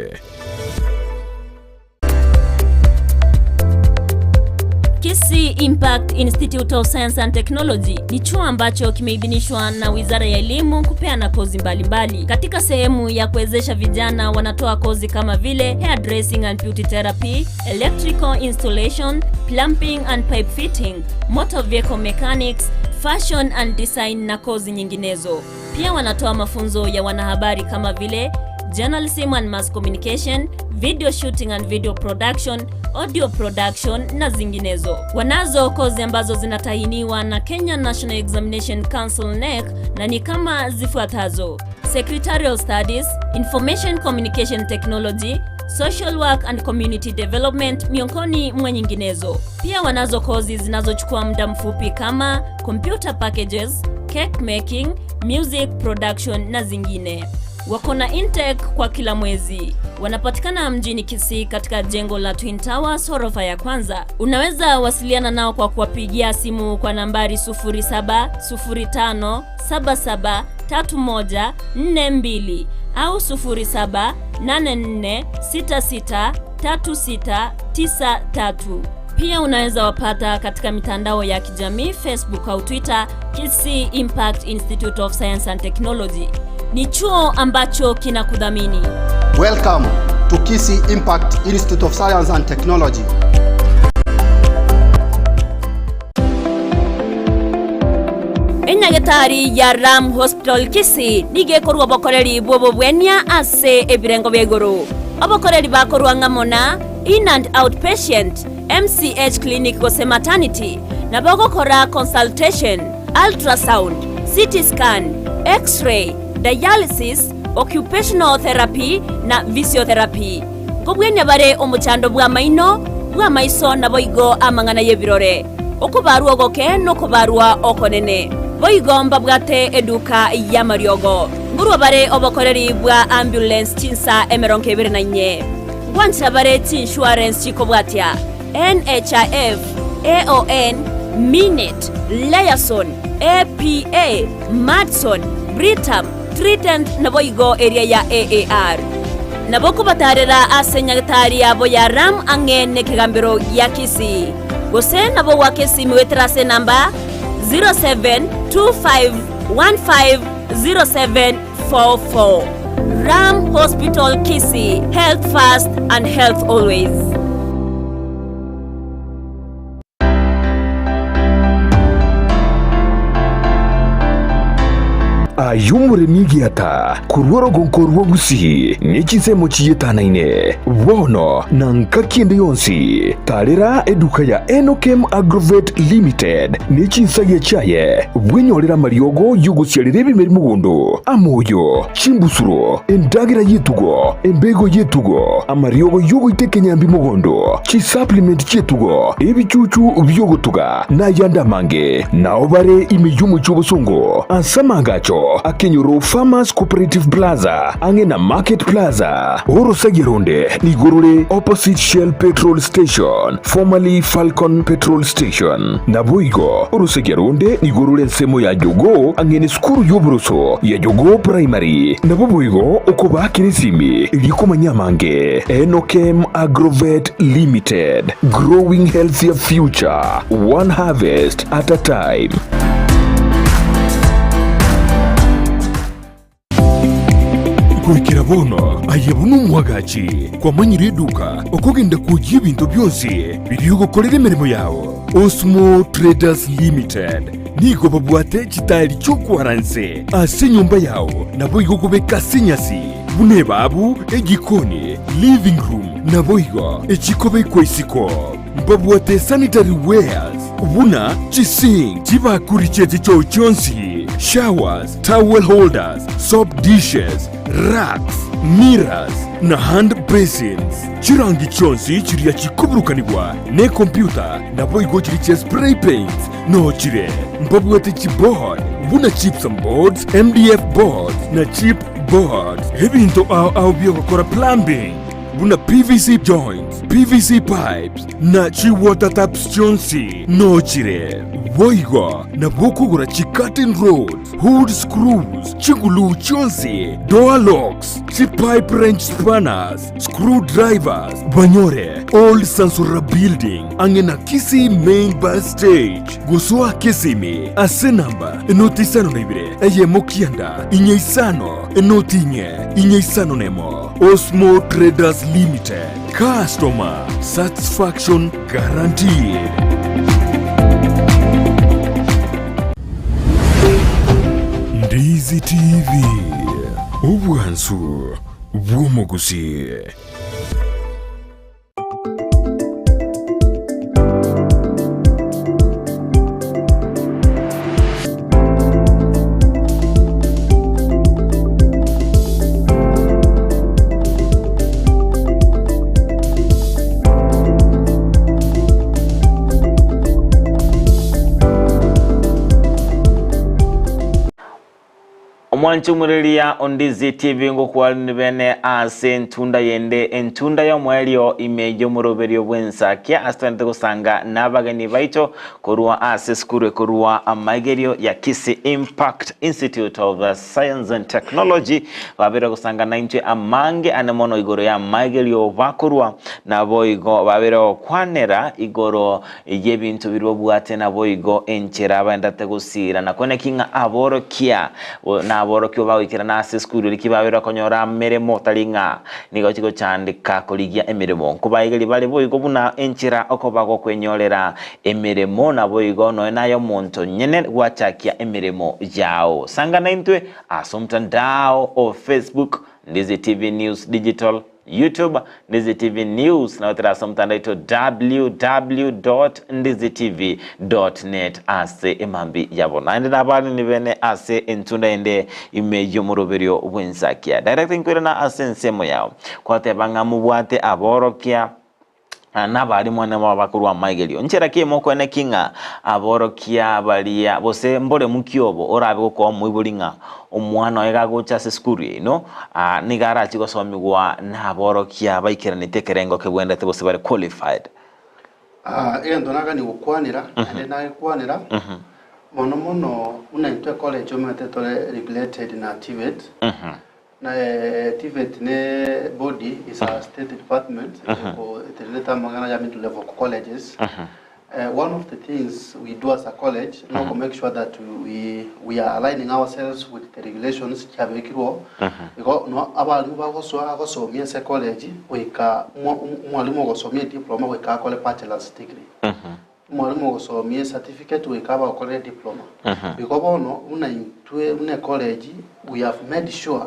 Kisii Impact Institute of Science and Technology ni chuo ambacho kimeidhinishwa na Wizara ya Elimu kupeana kozi mbalimbali. Katika sehemu ya kuwezesha vijana wanatoa kozi kama vile hairdressing and beauty therapy, electrical installation, plumbing and pipe fitting, motor vehicle mechanics, fashion and design na kozi nyinginezo. Pia wanatoa mafunzo ya wanahabari kama vile journalism and mass communication, video shooting and video production, audio production na zinginezo. Wanazo kozi ambazo zinatahiniwa na Kenya National Examination Council KNEC na ni kama zifuatazo: Secretarial Studies, Information Communication Technology, Social Work and Community Development miongoni mwa nyinginezo. Pia wanazo kozi zinazochukua muda mfupi kama computer packages, cake making, music production na zingine. Wako na intake kwa kila mwezi. Wanapatikana mjini Kisii katika jengo la Twin Towers ghorofa ya kwanza. Unaweza wasiliana nao kwa kuwapigia simu kwa nambari 0705773142 au 0784663693. Pia unaweza wapata katika mitandao ya kijamii Facebook au Twitter, Kisii Impact Institute of Science and Technology. Ni chuo ambacho kinakudhamini. Welcome to Kisii Impact Institute of Science and Technology. Enyagetari ya Ram Hospital Kisii nigo ekorua obokoreri bw'obobwenia ase ebirengo bia igoro. Obokoreri bakorua ng'amo na In and Out Patient, MCH Clinic gose Maternity, nabo ogokora consultation, ultrasound, CT scan, X-ray, dialysis, Occupational Therapy na Physiotherapy. Nkobwenia bare omochando bw'amaino, bw'amaiso naboigo amang'ana y'ebirore, okobarwa ogoke nokobarwa okonene. Boigo mbabwate eduka y'amariogo. Nkorwa bare obokoreri bwa ambulance chinsa 24. Ngwancha bare chiinsurance chikobwatia, NHIF, AON, Minet, Liaison, APA, Madison, Britam, Trident naboigo eria ya AAR. Nabo kobatarera ase nyagetari yabo ya Ram ang'e nekegambero gia Kisii. Gose nabo goaka esimi goetera ase enamba 0725150744. Ram Hospital Kisii, health first and health always. Aye omoremi egiata, korwa orogonko rwa Gusii ne chinsemo chietanaine, bono na ngaki ende yonsi, tarera eduka ya Enokem Agrovet Limited ne chinsagia chiaye, bwenyorere amariogo y'ogosiarera ebimeri mogondo, amoyo, chimbusuro, endagera y'etugo, embego y'etugo, amariogo y'ogoita ekenyambi mogondo, chisupplement chi'etugo, ebichuchu bi'ogotuga, na ayande amange. Nao bare ime y'omochie obosongo, ase amaagacho akenyoro Farmers Cooperative Plaza, ang'e na Market Plaza. Orosagia ronde nigo rore opposite Shell Petrol Station, formerly Falcon Petrol Station. Naboigo orosagia ronde nigo rore ensemo ya Jogoo ang'e nesukuru y'oboroso ya Jogoo Primary. Nabo boigo okobaakera esimi erio komanya amange. Enokem Agrovet Limited, growing healthier future, one harvest at a time. Goikera bono aye buna omwagachi kwamanyire eduka okogenda kwoyia ebinto bionsi biria ogokorera emeremo yao. Osmo Traders Limited nigo babwate chitaeri chi'okwara nse ase enyomba yao naboigo okobeka ase enyasi buna ebabu, ejikoni, living room naboigo echikobekwa isiko. Mbabwate sanitary wares buna chisink, chibakuri chie chichoo chionsi, showers, towel holders, soap dishes, racks, mirrors, na hand basins. Chirangi chionsi chiria chikoburukanigwa nekompyuta naboigo chiria chia spray paints noo chire. Mbabwate chiboard buna gypsum boards, MDF boards na chip boards. Ebinto ao ao biogokora plumbing buna PVC joints, PVC pipes na chi water taps chionsi noo chire. Boigo nabo okogora chi curtain rods, hood screws, chiguluu chionsi, door locks, chi pipe wrench spanners, screw drivers, banyore Old Sansora Building ang'e na Kisii Main Bus Stage. Gosoa Kisimi ase namba 052 1 9 5 0 4 4 5 1. Osmo Traders Limited, customer satisfaction guaranteed. Ndizi TV, obwansu bw'omogusii. Omwanche omoreria o Ndizi TV ngokwanire bene ase entunda yende, entunda y'omoerio ime y'omoroberio bw'ensakia ase togendete gosanga nabageni baito korwa ase esukuru ekorwa amaigerio ya Kisii Impact Institute of Science and Technology babere gosanga naintwe amange ane mono igoro y'amaigerio bakorwa naboigo babere gokwanera igoro y'ebinto biria babwate, naboigo enchera baendete gosiira, na koeneki ng'a aborokia na aborokigwa bagoikerana ase esukuru eria ki babeire konyora emeremo, tari ng'a nigo chigochandeka korigia emeremo. Nkobaegeria bare boigo buna enchera okoba gokwenyorera emeremo, naboigo nonya naye omonto nyene gwachakia emeremo yao. Sanga naintwe ase omotandao o Facebook, Ndizi TV News Digital. YouTube, Ndizi TV News, na goetera ase omotandao oito www.ndizitv.net ase emambi yabo. Naende nabareni bene ase entunda ende ime y'omoroberio bw'ensakia. Director inkoirana ase ensemo yao. Kwateba ng'a mobwate aborokia nabarimu nabo bakorwa amaigerio. Nchera ki mokoene ki ng'a aborokia baria gose mboremu ki obo orabe gokoa omoibori ng'a omwana oye gagocha ase esukuru yaino nigo arachi gosomigwa naborokia baikeraneti ekerengo kebwenerete gose bare qualified? Egento nagani gokwanera naende nagekwanera mono mono buna intwe ecollege omanyete tore regulated na TVET. Na TVET ne body is a state department etenenete amang'ana ya middle level colleges. One of the things we do as a college no ko make sure that we, we are aligning ourselves with the regulations chiabekirwe igo no abalimu bagosoa agosomia ase college goika omwalimu ogosomia ediploma goika akore bachelor's degree. Omwalimu ogosomia ecertificate goika abe agokorera ediploma. Igo bono buna intwe buna ecollege we have made sure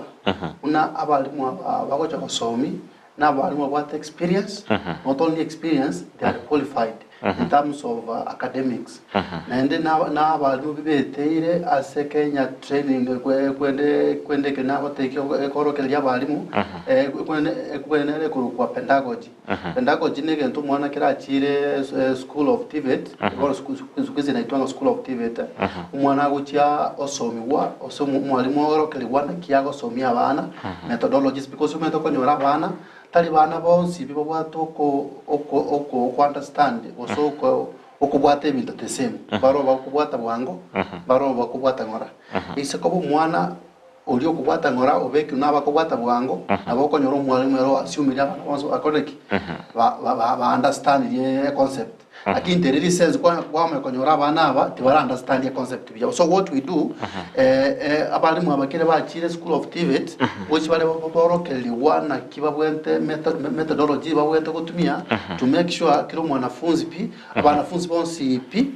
buna abalimu aba bagocha gosomia na abalimu babwate experience, not only experience they are qualified in terms of academics. Naende na abalimu beteire ase Kenya training kwende kwende ekero nagotebia ekorokereria abalimu kwende nere ekorokwa pedagogy. Pedagogy negento omwana kera achiire school of TVET, bono siku hizi inaitwa ng'a school of TVET, omwana agochia osomigwa ase omwalimu aorokerigwa naki agosomia abana, methodologies because omanyete okonyora abana, tari bana bonsi pi babwate oko oko oko oko understand gose oko okobwata ebinto the same, mbaro bakobwata bwango, mbaro bakobwata ng'ora. Ase koba omwana. Oria okobwata ng'ora obekirwe nabakobwata bwango, nabo okonyora omwalimu ere oassumirie abana bonsi bakorire ki? Ba- ba- ba- ba understandirie econcept. Lakini teriri sense kwa- kwamanya konyora abana aba tibara understand econcept buya. So what we do, eh, eh, abalimu aba kere bachire school of TVET, gochi bare bo- borokererigwa naki babwente metho- methodology babwente gotumia to make sure kera omwanafunzi pi, abanafunzi bonsi pi,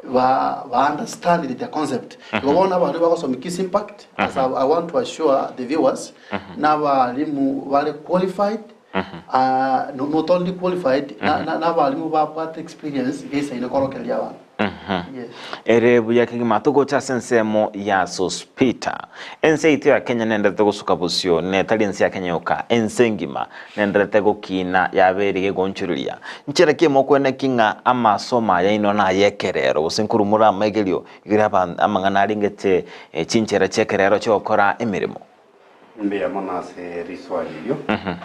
ba ba understand the concept. Igo bono abarimu bagosoma Kiss Impact, as I, I want to assure the viewers, n'abarimu bare qualified, uh, no- not only qualified, na- na- n'abarimu babwate experience geisaine korokereria abanto. Yes. Ere buya kegima togocha ase ensemo ya Sospeter. Ense yaito ya Kenya nenderete gosuka bosio, netari ense ya Kenya yoka, ense engima Nenderete gokiina yabeire gegonchureria. Nchera ki mokweneki ng'a amasomo aya inwe nay'ekerero, gose nkorumora amaigerio igoro y'abanto amang'ana arengete chinchera chi'ekerero chi'ogokora emeremo? Mbuya mono ase riswali erio,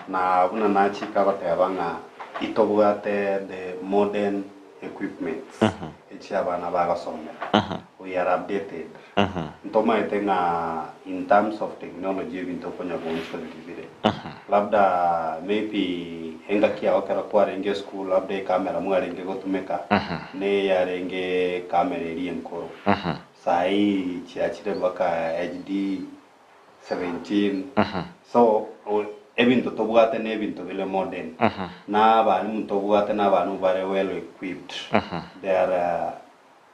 na buna nachika goteba ng'a itobwate the modern equipments echi abana bagosomera, we are updated. Ntomaete ng'a in terms of technology ebinto okonya goonchoreria bire. Labda maybe engaki yao ekero kwarenge esukuru labda ecamera mwarenge gotumeka ne yarenge ecamera eria enkoro. Saii chiachire mpaka HD 17 so ebinto tobwate na ebinto bire modern. Na abalimu ntobwate na abalimu bare well equipped. They are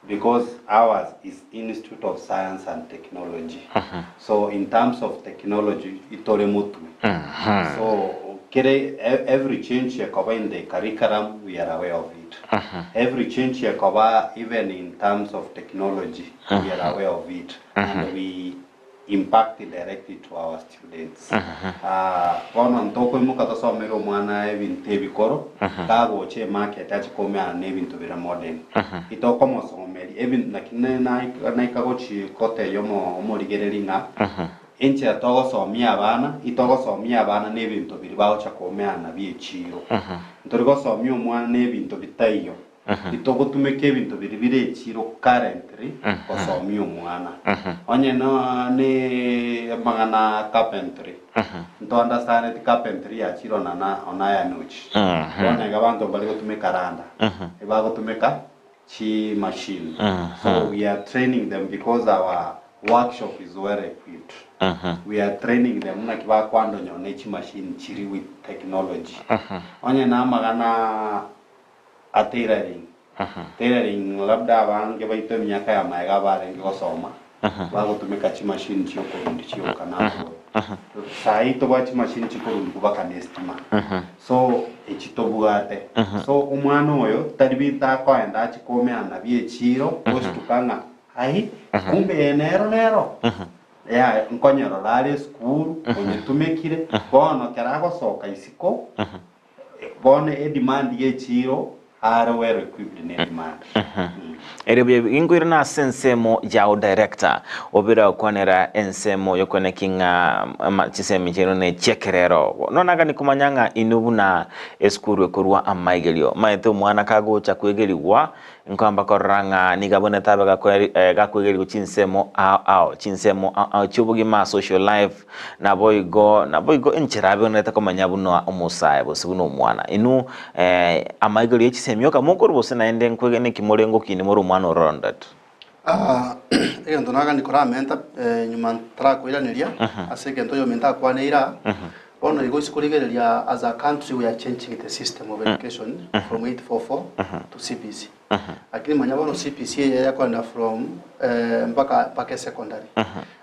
Because ours is Institute of Science and Technology so in terms of technology itore motwe so kere every change ekoba in the curriculum we are aware of it every change ekoba even in terms of technology we are aware of it and we impact directly to our students. Bono ntokoimoka tosomere omwana ebinto ebikoro, kagocha emarket ache komeana na ebinto bire modern. Itokomosomeria ebinto naki naika gochi gotebia omorigereri ng'a enchera togosomia abana, itogosomia abana na ebinto biria bagocha komeana nabio echiro. Ntori gosomia omwana na ebinto bitaiyo. Titogotumeka ebinto biria bire echiro currently gosomia omwana. Onye no ne amang'ana a carpentry, nto understandeti carpentry yachire ona na ona yanochi. Bono iga abanto mbari gotumeka randa, ebagotumeka chi machine. So we are training them because our workshop is well equipped. We are training them naki bakwandonya ne chi machine chiri with technology. Onye na amagana a tailoring. Tailoring labda abange baito emiaka ya magega abarenge gosoma. Bagotumeka chimashini chiokorundi chioka na amagoro. Saii tobwate chimashini chikorundi kobaka na estima. So echi tobwate. So omwana oyo tari binto akoenda achi komeana nabio echiro, gostuka ng'a ai, kumbe eye nero nero. Yaya nkonyerora are esukuru, onyetumekire, bono ekero agosoka isiko, Bono edemand y'echiiro are well equipped ne demand. Erio buya ginkoirana ase ensemo yao director, obere gokwanera ensemo y'okweneki ng'a ama chisemi chiaino ne chi'ekerero. Nonagani komanya ng'a inwe buna esukuru ekorwa amaigerio, maete omwana kagocha kwegerigwa Nkoamba korora ng'a nigo abwenerete abe gakwegerigwa chinsemo ao ao, chinsemo ao ao chi'obogima, social life, naboigo naboigo enchera abwenerete komenya buna omosae gose buna omwana. Inwe amaigerio ye chisemi oka mokorwa gose naende nkwegena eki more ngokini more omwana ororondet? Egento nagani koramenta nyuma ntarakoiraneria ase egento oyominto akwaneire aa, bono igo ase korigereria as a country we are changing the system of education from 844 to CBC. Lakini manya bono CBC eye yakorenda from mpaka mpaka esecondary.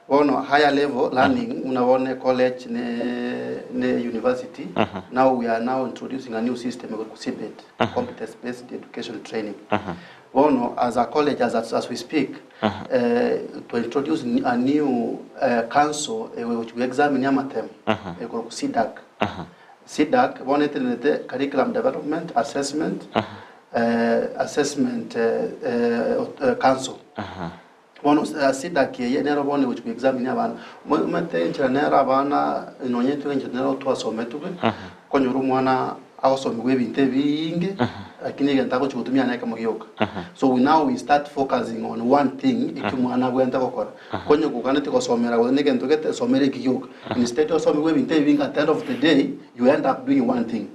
Bono higher level learning buna bono ecollege ne ne university, now we are now introducing a new system ekorokwa CBET, competence based education training. Bono as a college as as we speak to introduce a new council egochi go examine amatemo ekorokwa CDACC. CDACC bono etenerete curriculum development assessment assessment council. Bono CDACC eye nero bono egochi go examine abana. Omanyete enchera nero abana nonye intwe enchera nero twasometigwe, okonyora omwana agosomigwa ebinto ebiinge, lakini egento agochi gotumia na ekemo gioka. So we now we start focusing on one thing eki omwana abwenerete gokora. Konye koganetie gosomera gose na egento gete, somera eki gioka. Instead osomigwe ebinto ebinge at the end of the day, you end up doing one thing.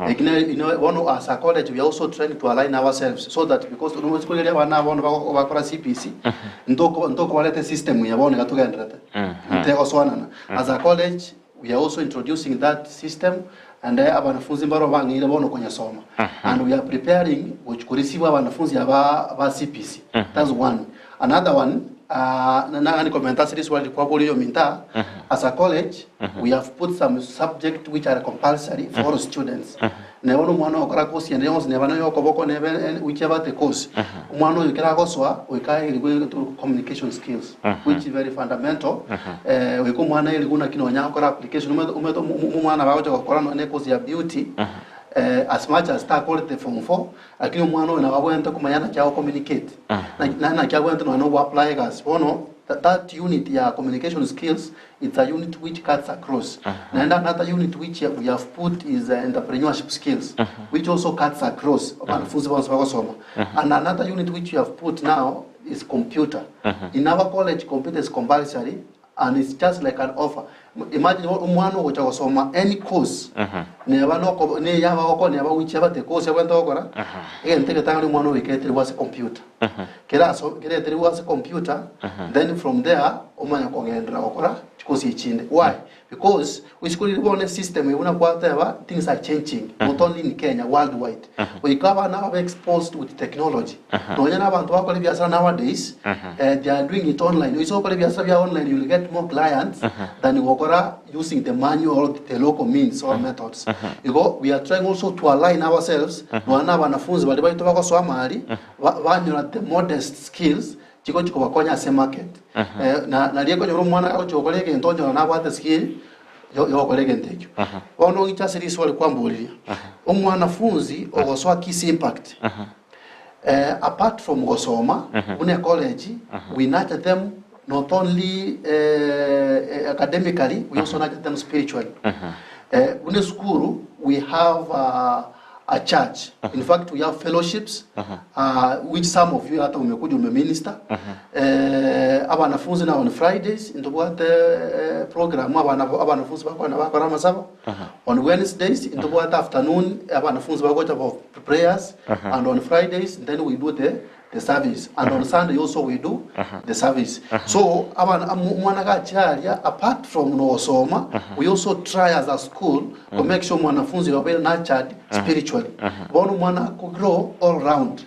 Eki ne ino bono as a college we are also trying to align ourselves so that because roche korigereria abana aba bono bago bakora CBC, ntoko ntokobareta esystem eye bono iga togenderete, ntegosoanana. As a college we are also introducing that system and abanafunzi mbaro bang'eire bono konyesoma and we are preparing gochi koreceive abanafunzi aba ba CBC. That's one. Another one, nagani komenta ase riswali rikwaboria oyominto aa, as a college we have put some subject which are compulsory for all students. Neba na omwana ogokora course ende yonsi neba na eyokoboko neba whichever the course, omwana oyo ekero agosoa goika aerigwe egento korokwa communication skills which is very fundamental, goika omwana aerigwe naki nonya agokora application omanyete omanyete omwana bagocha gokora nonya ecourse ya beauty, as much as takorete form four, Lakini omwana oyo nabo abwenerete komanya naki ago communicate, na naki abwenerete nonya na ogo apply egasi. Bono that unit ya communication skills it's a unit which cuts across. Naende another unit which we have put is entrepreneurship skills which also cuts across abanafunzi bonsi bagosoma. And another unit which we have put now is computer. In our college computer is compulsory and it's just like an offer. Imagine omwana ogocha gosoma any course neba noko neyaba gokora neba whichever the course abwenerete gokora, egento egetang'ani omwana oyo goika ase computer. Kera aso kera eterigwe ase computer, then from there omanye kogenderera gokora chikosi echinde. Why? Because isiko riria bono esystem eye buna kwateba things are changing not only in Kenya worldwide. Goika abana babe exposed with technology. Nonya na abanto bagokora ebiasara nowadays, they are doing it online. Oise gokora ebiasara bia online you will get more clients than gokora using the manual or the local means or methods. Igo we are trying also to align ourselves nonya na abanafunzi baria baito bagosoa amari, banyora the modest skills chigochi kobakonya ase emarket. Na naria ekonyora omwana agochi gokora egento onyora nabwate skill yogokora egento ekio. Bono inche ase riswali kwamboririe, omwanafunzi ogosoa Kisii Impact, apart from gosoma buna ecollege, we nurture them not only academically, we also nurture them spiritually. Buna esukuru we have a church. In fact, we have fellowships which some of you hata umekuja umeminister. Abanafunzi now on Fridays ntobwate program abana abanafunzi bakwana bakora amasabo. On Wednesdays ntobwate afternoon abanafunzi bagocha for prayers and on Fridays then we do the service and on Sunday also we do the service. So abana omwana gachia aria apart from nogosoma we also try as a school to make sure mwanafunzi abeire nurtured spiritually. Bono omwana ako grow all round.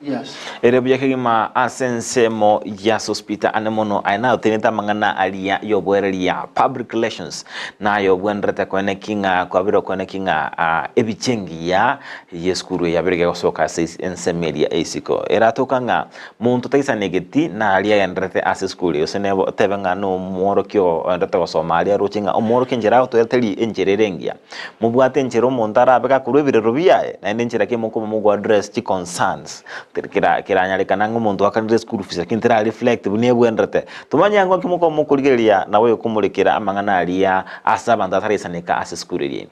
Yes. Ere buya kegima ase ensemo ya Sospeter ane mono aye naotenete amang'ana aria y'oboereria, public relations, naye obwenerete koeneki ng'a kwabire okoeneki ng'a ah, ebicha engiya y'esukuru eye yabire gegosoka ase is- ensemo eria eisiko. Eratoka ng'a monto taisanegeti naria agendererete ase esukuru eye gose nebo otebe ng'a nomworokia oendete gosoma aria aroche ng'a omworokia enchera agotoera teri enchera ere engiya. Mobwate enchera omonto arabe gakorwa ebirero biaye, naende enchera ki mokoba mogo address chi concerns. Kera keranyarekana ng'a omonto oakanire school fees lakini tera reflect buna ebwenerete. Tomanye ango nki mokoba mokorigereria nabo oyokomorekera amang'ana aria ase abanto ataraisaneka ase esukuru eria ime.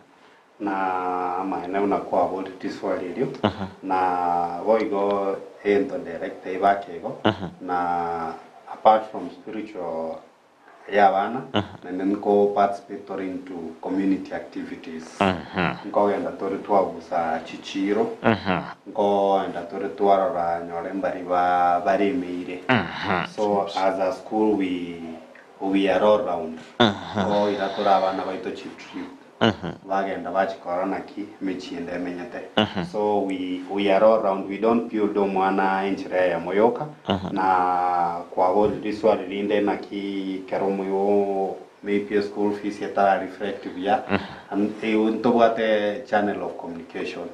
Na amaene buna kwaboria riswali erio, na boigo egento director ebake igo, na apart from spiritual y'abana, naende nko participate tore into community activities. Nkogenda tore twabusa chichiro, nkogenda tore twarora nyore mbari ba baremeire. So as a school we we are all round. Nkoira tore abana baito chitrip, bagenda bachikora naki emechie ende emenyete. So we we are all round, we don't build omwana enchera eyemo yoka, na kwaborire riswali rinde naki kero omoyo maybe eschool fees etara reflect buya, and ntobwate channel of communication.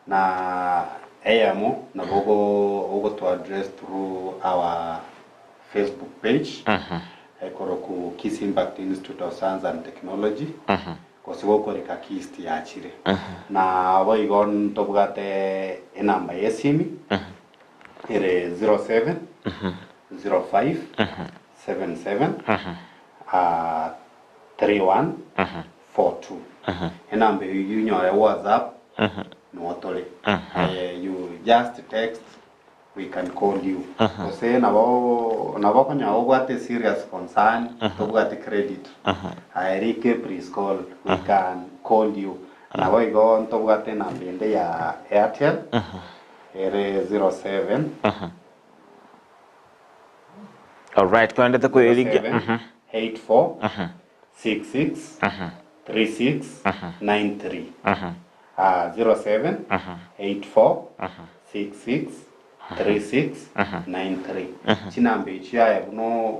Na eyemo nabo ogo ogoto address through our Facebook page ekoroku Kisii Impact Institute of Science and Technology gose gokorika KIST yachire. Na boigo ntobwate enamba y'esimi ere 07 05 77 31 42. Enamba eyio onyore WhatsApp noo tore. You just text we can call you gose nabo nabo okonyora obwate serious concern tobwati credit aye rike please call we can call you nabo igo ntobwate enamba ende ya Airtel ere 07 Alright, kwerendete koyerigia. 07 84 66 36 93 07 84 66 36 93 Chinamba echio aye buna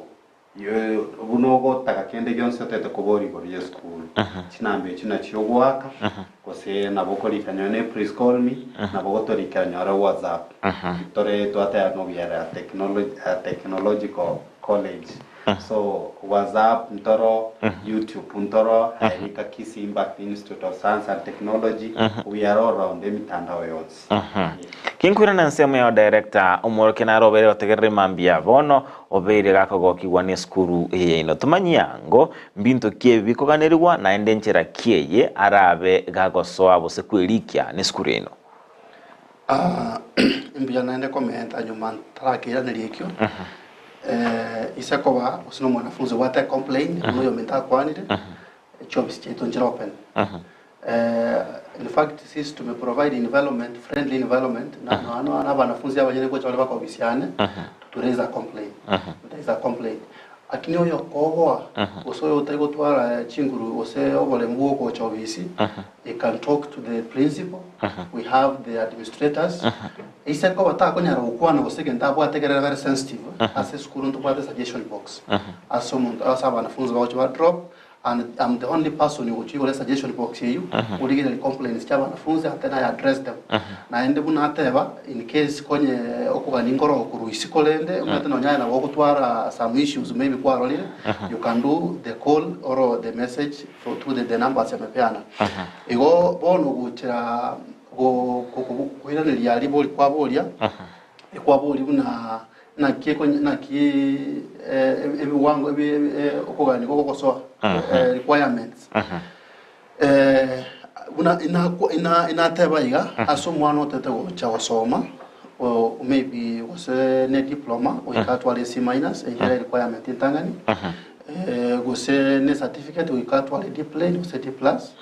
buna ogotaka kende gionsi otete koboria igoro ya esukuru chinamba echio nachio ogoaka gose nabo okorika nonye ne please call me nabo ogotorikera nyore whatsapp tore twateba ng'a we are a technology a technological college So WhatsApp ntoro, YouTube ntoro, Haerika Kisii Impact Institute of Science and Technology, we are all round emitandao yonsi. Kinkwirana ensemo yao director, omworokia nare obeire gotegerera emambia bono obeire gakogokigwa nesukuru eye yaino. Tomanyie ango mbinto ki ebi bikoganerigwa naende nchera ki eye arabe gagosoa gose kwerikia nesukuru yaino. Ah, mbuya naende komenta nyuma ntarakeiraneria ekio. Eh, ise koba gose na omwanafunzi obwate ecomplain buna oyominto akwanire, chiofisi chiaito nchire open. Eh, in fact sisi tume provide environment, friendly environment, na na na na abanafunzi abanyene gocha bare baka ofisi yane, to raise a complaint. There is a complaint. Lakini oyo okoboa, gose oyo otari gotwara chinguru gose oboremu bwa ogocha ofisi, They can talk to the principal, we have the administrators. Ise koba takonyara gokwana gose egento abwate ekere very sensitive, ase esukuru ntobwate suggestion box. Ase omonto ase abanafunzi bagocha ba drop and I'm the only person ogochia igoro esuggestion box eywo, origereria complaints chia abanafunzi and then I address them. Naende buna ateba in case konye okogania nkoro korwa isiko rende, omanyete nonya aye nabo ogotwara some issues maybe kwarorire, you can do the call or the message through the, the numbers amepeana. Igo bono gochera go- go- go- koiraneria ribori kwaboria, ekwaboria buna naki ekonye naki eh, ebiwango ebi eh, okogania gogosoa eh, requirements. Eh, buna inakwa ina inateba iga ase omwana otete gocha gosoma o maybe gose ne diploma goika atware C minus eyio ere requirement entang'ani. Gose ne certificate goika atware D plain gose D plus,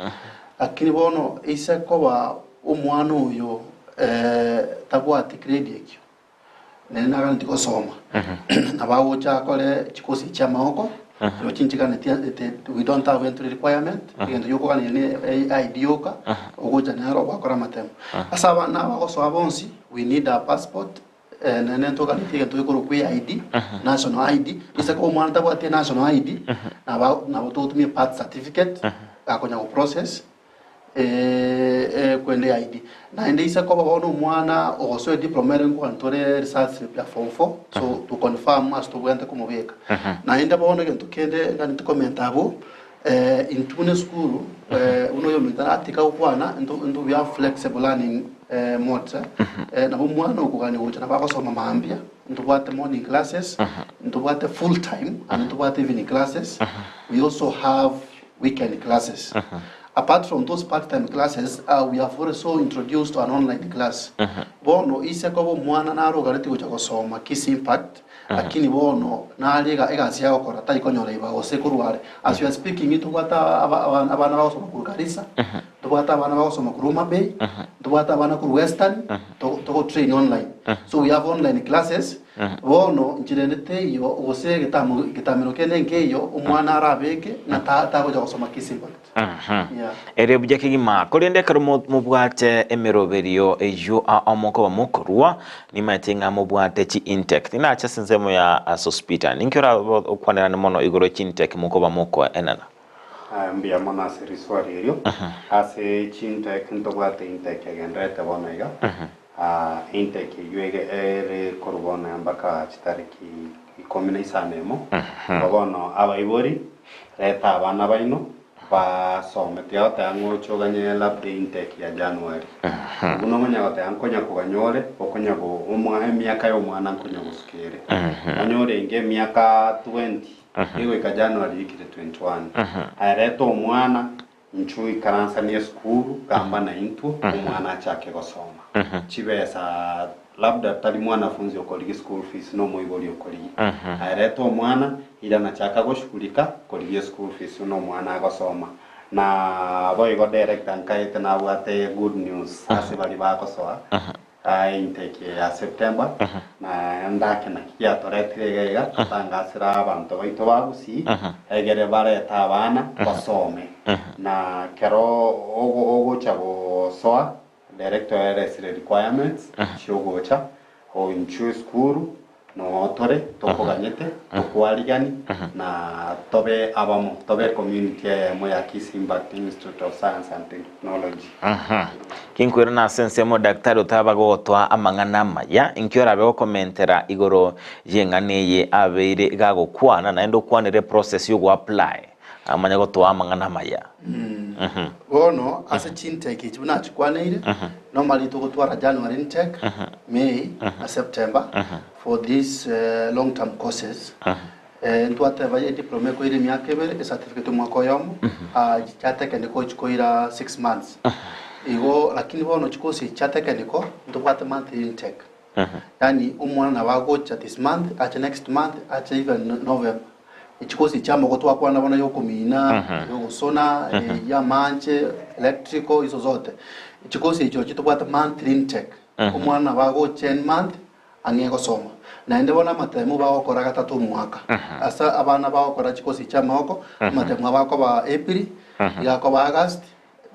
lakini bono ise koba omwana oyo tabwati grade ekio, nere naganetie gosoma, nabo agocha akore chikosi chia amaoko, chirochio nchiganetie we don't have entry requirement, egento giokogania ne ID yoka, ogocha nero gwakora amatemo. Ase abana abagosoa bonsi. We need a passport naende ntoganetie egento gekorokwa eID, national ID, gose ko omwana tabwati enational ID, nabo nabo togotumia ebirth certificate gakonya go process kwenda eID. Naende ise koba bono omwana ogosoa ediploma ere nkogania tore result slip ya form four, so to confirm ase tobwenerete komobeka. Naende bono egento kende nganeti komenta abwo, Intwe buna esukuru, buna oyominto atika gokwana, intwe we have flexible learning modes, nabo omwana okogania gocha nabo agosoma mambia, ntobwate morning classes, ntobwate full time and ntobwate evening classes, we also have weekend classes. Apart from those part time classes, we have also introduced an online class. Bono ise koba omwana narogaretie gocha gosoma Kisii Impact, Lakini bono nare egasi ya gokora tari konyora iba gose korwa are. As we are speaking ntobwate abana bagosoma korwa Garissa, ntobwate abana bagosoma korwa Homa Bay, ntobwate abana korwa Western, togo train online. So we have online classes, bono nchera ende teiyo gose egetamero kende nkeiyo omwana arabeke ng'a tagocha gosoma Kisii Impact. Ere buya kegima, korende ekero mobwate emeroberio eyio omokoba mokorua, nimaete ng'a mobwate chi-intake. Tinache ase ensemo ya Sospeter, ninki orabokwanerane mono igoro ye chi-intake mokoba mokoenana? Mbuya mono ase riswali erio. Ase chi-intake ntobwate intake egendererete bono iga. Intake eyio ere korwa bono mpaka chitariki ikomi na isano emo. Igo bono abaibori, reta abana baino basome. Tiga goteba ng'a oche oganye labda intake ya January. Buna okonya goteba nkonya koganya ore, okonya go omwa emiaka ya omwana nkonya gosuka ere. Onye orenge emiaka 20, egoika January oikire 21. Aye reta omwana. Inchuo ikaransanie esukuru, gamba naintwe, omwana achake gosoma. Chibesa labda tari mwanafunzi okorigia school fees na omoibori okorigia. Aye reta omwana, irana chaka goshughulika korigia eschool fees buna omwana agosoma. Na boigo director nkaete nabwate good news ase baria bagosoa intake eye ya September, na ndake naki giatoretire iga iga totangasere abanto baito ba Gusii egere barete abana basome. Na kero ogocha gosoa director oeresire requirements chiogocha inchuo esukuru Noo tore tokoganyete, tokwarigani, na tobe abamo, tobe ecommunity eyemo ya Kisii Impact Institute of Science and Technology. Kinkoirana ase ensemo daktari otaba gotoa amang'ana amaya, inki orabe gokomentera igoro y'eng'ana eye abeire iga agokwana naende okwanere eprocess yogoapply amanye gotoa amang'ana amaya. Bono ase chintake echi buna nachikwaneire, normally togotwara January intake, May na September for these long term courses. Ntwateba ediploma ekoira emiaka ebere, ecertificate omwaka oyomo, chia technical chikoira 6 months. Igo lakini bono chikosi echi chia technical ntobwate monthly intake. Yaani omwana nabo agocha this month, ache next month, ache even November. Chikosi chia amagoko twakwana bono ya okomina, ya ogosona, ya amache, electrical, iso zote. Chikosi echio chitobwate monthly intake. Omwana nabo agocha end month ang'e gosoma. Naende bono amatemo bagokora gatato omwaka. Ase abana bagokora chikosi chia amagoko, amatemo abo akoba April, iga akoba August,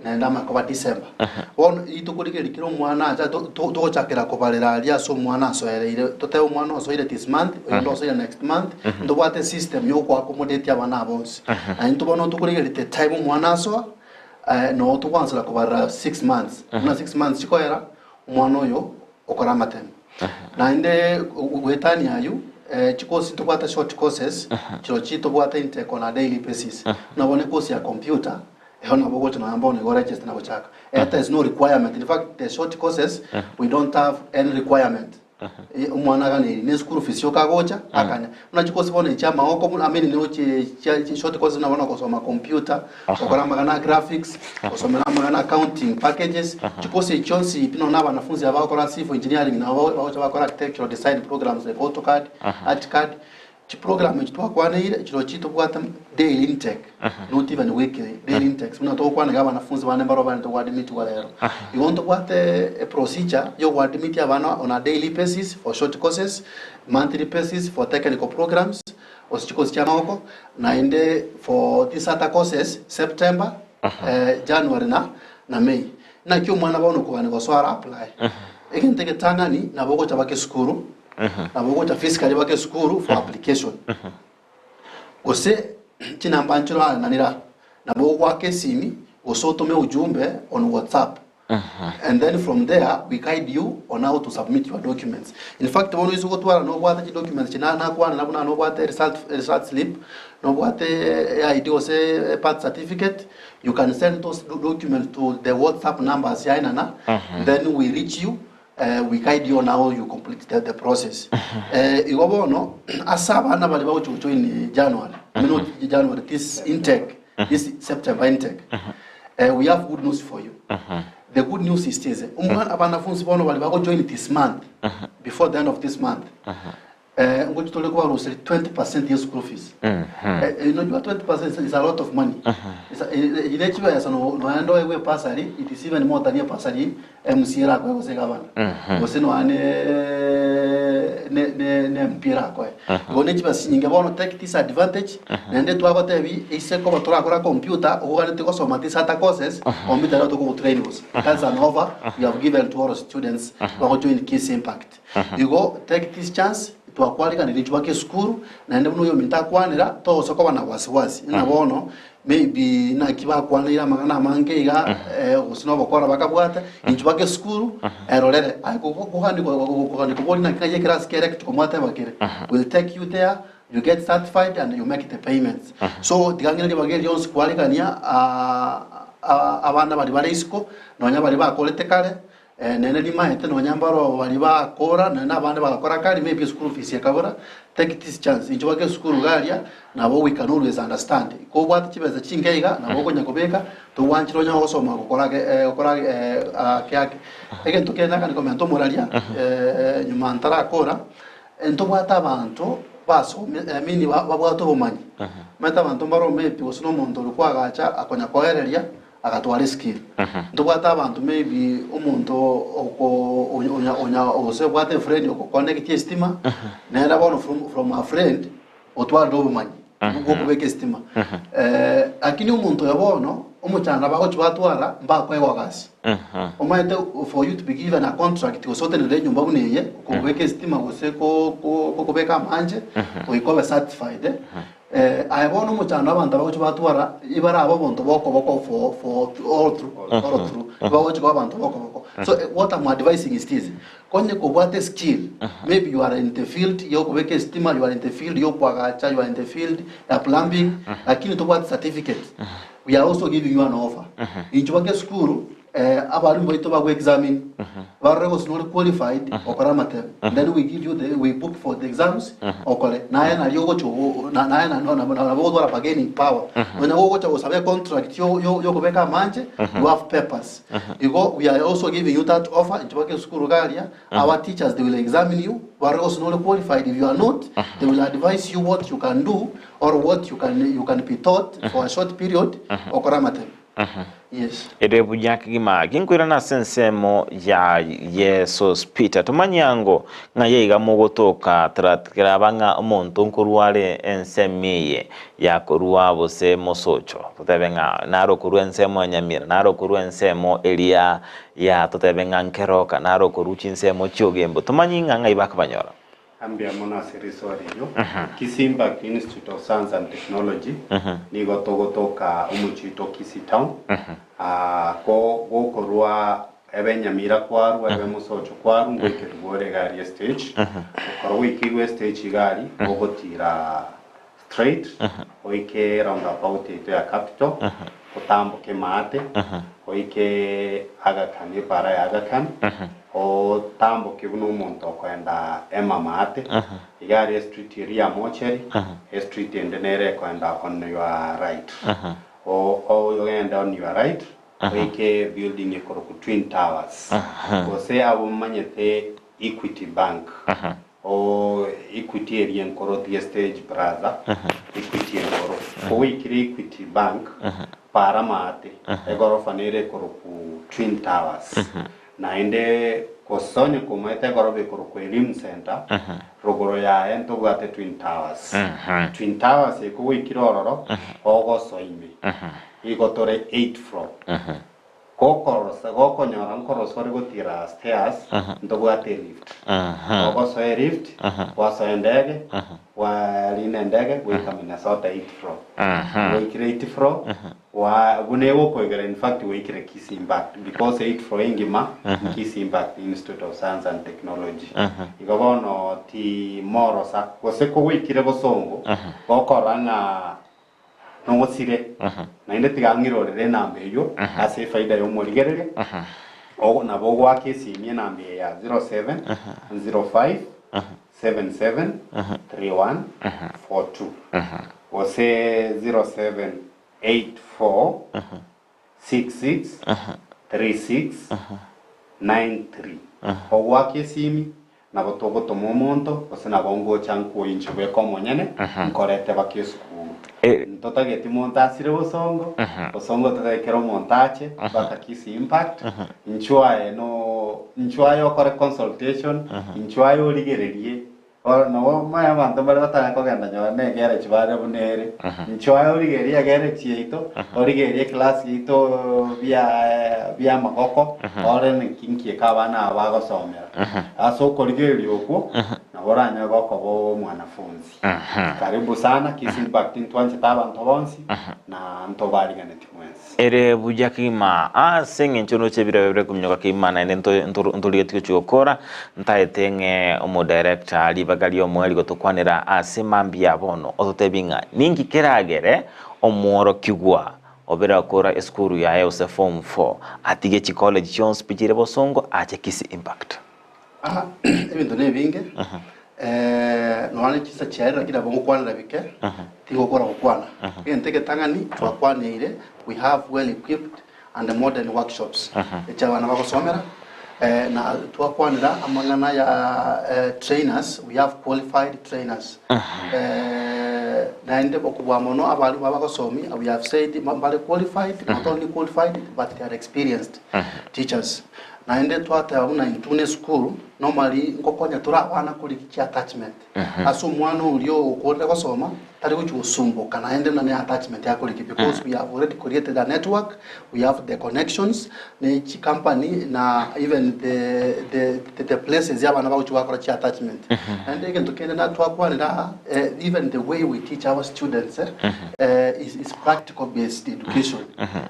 naende amakoba December. Bono rituko riria kera omwana acha togochakera kobarera aria ase omwana asoereire, totebe omwana osoire this month, oyonde osoire next month, ntobwate esystem ya okoaccommodate abana aba bonsi. Na intwe bono tokorigereria the time omwana asoa, noo togoansera kobarera 6 months. Buna 6 months chikoera, omwana oyo okore amatemo. Naende goetania ayio, chikosi ntobwate short courses, chirochio tobwate intake on a daily basis. Buna bono ekosi ya computer, Eho nabo ogocha nonya bono igo oregister na gochaka. There is no requirement. In fact, the short courses, we don't have any requirement. Omwana aganeri ne school fees yoka agocha akanya. Buna chikosi bono echi amagoko buna I mean nochi chia short courses buna bono gosoma computer, gokora amang'ana a graphics, gosomera amang'ana accounting packages, chikosi echi chionsi pi nonya na abanafunzi aba bagokora civil engineering nabo bagocha bakora architectural design programs like AutoCAD, ArchiCAD. Chiprogram echi twakwaneire chirochio tobwate daily intake, not even weekly, daily intakes buna togokwana iga abanafunzi bande mbaro barente goadmitiwa rero. Igo ntobwate eprocedure ya ogoadmit abana on a daily basis for short courses, monthly basis for technical programs, gose chikosi chia amagoko, naende for these other courses, September, January na na May. Naki omwana bono okogania gosoa ara apply. Egento egetang'ani nabo ogocha baka esukuru, nabo ogocha physically baka esukuru for application. Gose chinamba nchire orananera, nabo ogoaka esimi gose otome ujumbe on WhatsApp and then from there we guide you on how to submit your documents. In fact bono ase ogotwara nobwate chidocuments chi nakwanera buna nobwate result, result slip, nobwate ID gose birth certificate, you can send those documents to the WhatsApp numbers yaenana, then we reach you we guide you on how you complete the process. Igo bono ase abana baria bagochi gojoin January, I mean not January, this intake, this September intake, we have good news for you. The good news is this, omwana abanafunzi bono baria bagojoin this month, before the end of this month, Ngochi tore kobaruseria 20% ye school fees. Unajua 20% is a lot of money. Is a- Eye ne chibesa no nonya ndoegwe bursary, it is even more than a bursary MCA erakoe gose gavana. Gose nonya ne ne ne ne MP erakoe. Igo ne chibesa chinyinge bono take this advantage naende twagotebi ase koba torakora computer ogoganeti gosoma these other courses computer nero tokogotrain bosa. That's an offer we have given to all students bagojoin Kisii Impact. Igo take this chance twakwariganirie inchwe baka esukuru naende buna oyominto akwanera togosa koba na wasiwasi ng'a bono maybe naki bakwaneire amang'ana amange iga gose na obokora bakabwate inchwe baka esukuru erorere aye kogani kobori naki ng'ai ekerasi kere eki tikomwateba kere will take you there you get certified and you make the payments so tiga ng'ina ribaga eri rionsi kwarigania abana baria bare isiko nonya baria bakorete kare Nere nimaete nonya mbaro baria bakora, nonye nabande bagakora kare, maybe eschool fees ekabora, take this chance, inche bake esukuru iga aria, nabo we can always understand. Kobwate chibesa chinke iga, nabo okonya kobeka, togwanchire onye gosoma gokora ake gokora ake ake. Egento kende nakani komenta omoraria, nyuma ntarakora, ntobwate abanto basome I mean babwate obomanyi. Omanyete abanto mbaro maybe gose na omonto oria kwagacha akonya koereria, agatwara eskill. Ntobwate abanto maybe omonto oko onya onya onya gose obwate efriend okokonectia estima, nere bono from from a friend otwarire obomanyi bwa okobeka estima. Lakini omonto oyo bono, omochando bagochi batwara, mbakoegwa gasi. Omanyete for you to be given a contract gose otenenere enyomba buna eye, okobeka estima gose ko ko kobeka amache, goika obe certified. Aye bono omochando abanto abagochia batwara ibarabe obonto bokoboko for for all through all through bagochia koba abanto bokoboko. So what I'm advising is this, konye kobwate skill maybe you are in the field ya okobeka estima, you are in the field ya okoagacha, you are in the field ya plumbing, lakini tobwati certificate, we are also giving you an offer. Inchuo bake esukuru Abalimu baito bago examine barore gose nore qualified okore amatemo then we give you the we book for the exams okore naye nario ogocha ogo na- naye na- na- na- nabo ogotwara bargaining power nonya gogocha gosaba econtract yo- yo- yokobeka amanche you have papers igo we are also giving you that offer inche bake esukuru iga aria our teachers they will examine you barore gose nore qualified if you are not they will advise you what you can do or what you can you can be taught for a short period okore amatemo Yes. Ere buya kegima ginkoirana ase ensemo ya Yesos Peter. Tomanye ango ng'a yaiga mogotoka keraba ng'a omonto nkorwa are ensemo eye ya korwa bose mosocho. Totebe ng'a naro okorwa ensemo ya Nyamira, naro okorwa ensemo eria ya totebe ng'a Nkeroka, naro okorwa chinsemo chi'Ogembo. Tomanye ng'a ng'ai bakobanyora. Mbuya mono ase riswali erio. Kisii Impact Institute of Science and Technology nigo togotoka omochie oito Kisii Town. Ah, ko gokorwa ebe Nyamira kwarwa ebe Mosocho kwarwa ngoikerigwa ore iga aria estage. Ekero goikigwe estage iga aria gogotira straight oike roundabout yaito ya Capital otamboke maate oike Aga Khan epara ya Aga Khan otamboke buna omonto okoenda Emma maate iga aria estreet eria ya Mortuary estreet ende nere ekoenda on your right ogende on your right oike building ekorokwa Twin Towers gose abwo momanyete Equity Bank Oo Equity eria enkoro tiga stage brother Equity enkoro kogoikire Equity bank para maate egorofa nere ekoroku Twin Towers naende gose onye komaete egorofa ekoroku Elimu Center rogoro yaye ntobwate Twin Towers Twin Towers eye kogoikire ororo ogosoa ime igo tore eight floor. Gokorosa gokonyora nkorosa ore gotira stairs ntobwate elift. Ogosoa elift, gwasoa endege, gwarina endege goika Minnesota eighth floor. Gwaikire eighth floor, gwa buna egokoigera in fact gwaikire Kisii Impact because eighth floor engima Kisii Impact Institute of Science and Technology. Igo bono timorosa gose kogoikire bosongo gokorora ng'a Nogosire, naende tiga ng'irorere enamba eyio ase efaida y'omorigereria, ogo nabo ogoaka esimi enamba eye ya 0705 77 3142 gose 0784 66 36 93. Ogoaka esimi Nabo togotoma omonto, gose nabo ngocha nkwoyie inche bweka omonyene, nkorete baka esukuru. Ntotageti monto asire bosongo, bosongo totageti kera omonto ache, baka Kisii Impact, inchuo aye no inchuo aye okore consultation, inchuo aye origererie, bono nabo omanye abanto mbare batanya kogenda nyora ne egereji bare buna ere, inchuo aye origererie egereji yaito, origererie eclass yaito bia bia amagoko, ore naki nki eke abana aba bagosomera. Ase okorigereria okwo nabo oranyare gokoba omwanafunzi. Karibu sana Kisii Impact ntwanchete abanto bonsi na ntobariganeti mwensi. Ere buya kegima ase eng'encho noche ebirebe bire kominyoka kegima naende ntorigetie gochia gokora ntaete ng'e omodirector ribaga ri'omoerio gotokwanera ase mambia bono ototebie ng'a ninki keragere omworokigwa Obere akora esukuru yaye gose form four atige chicollege chionsi pi chire bosongo ache Kisii Impact. Ah, ebinto nebinge nonya ne chinsa chiaye lakini nabo ngokwanera bike tigokora gokwana egento egetang'ani twakwaneire we have well equipped and modern workshops echi abana bagosomera na twakwanera amang'ana ya trainers we have qualified trainers Naende okobua mono abalimu abagosomi, we have said mbare qualified, not only qualified but they are experienced teachers. Naende twateba buna intwe buna esukuru normally ngokonya tore abana korigia chi attachment ase omwana oria okorire gosoma tari gochia gosumboka naende buna ne attachment akorigia because we have already created a network, we have the connections ne chi company na even the the the places abana bagochia bakora chi attachment. Naende egento kende na twakwanera aa eh, even the way we teach our students eh, eh, is, is practical based education.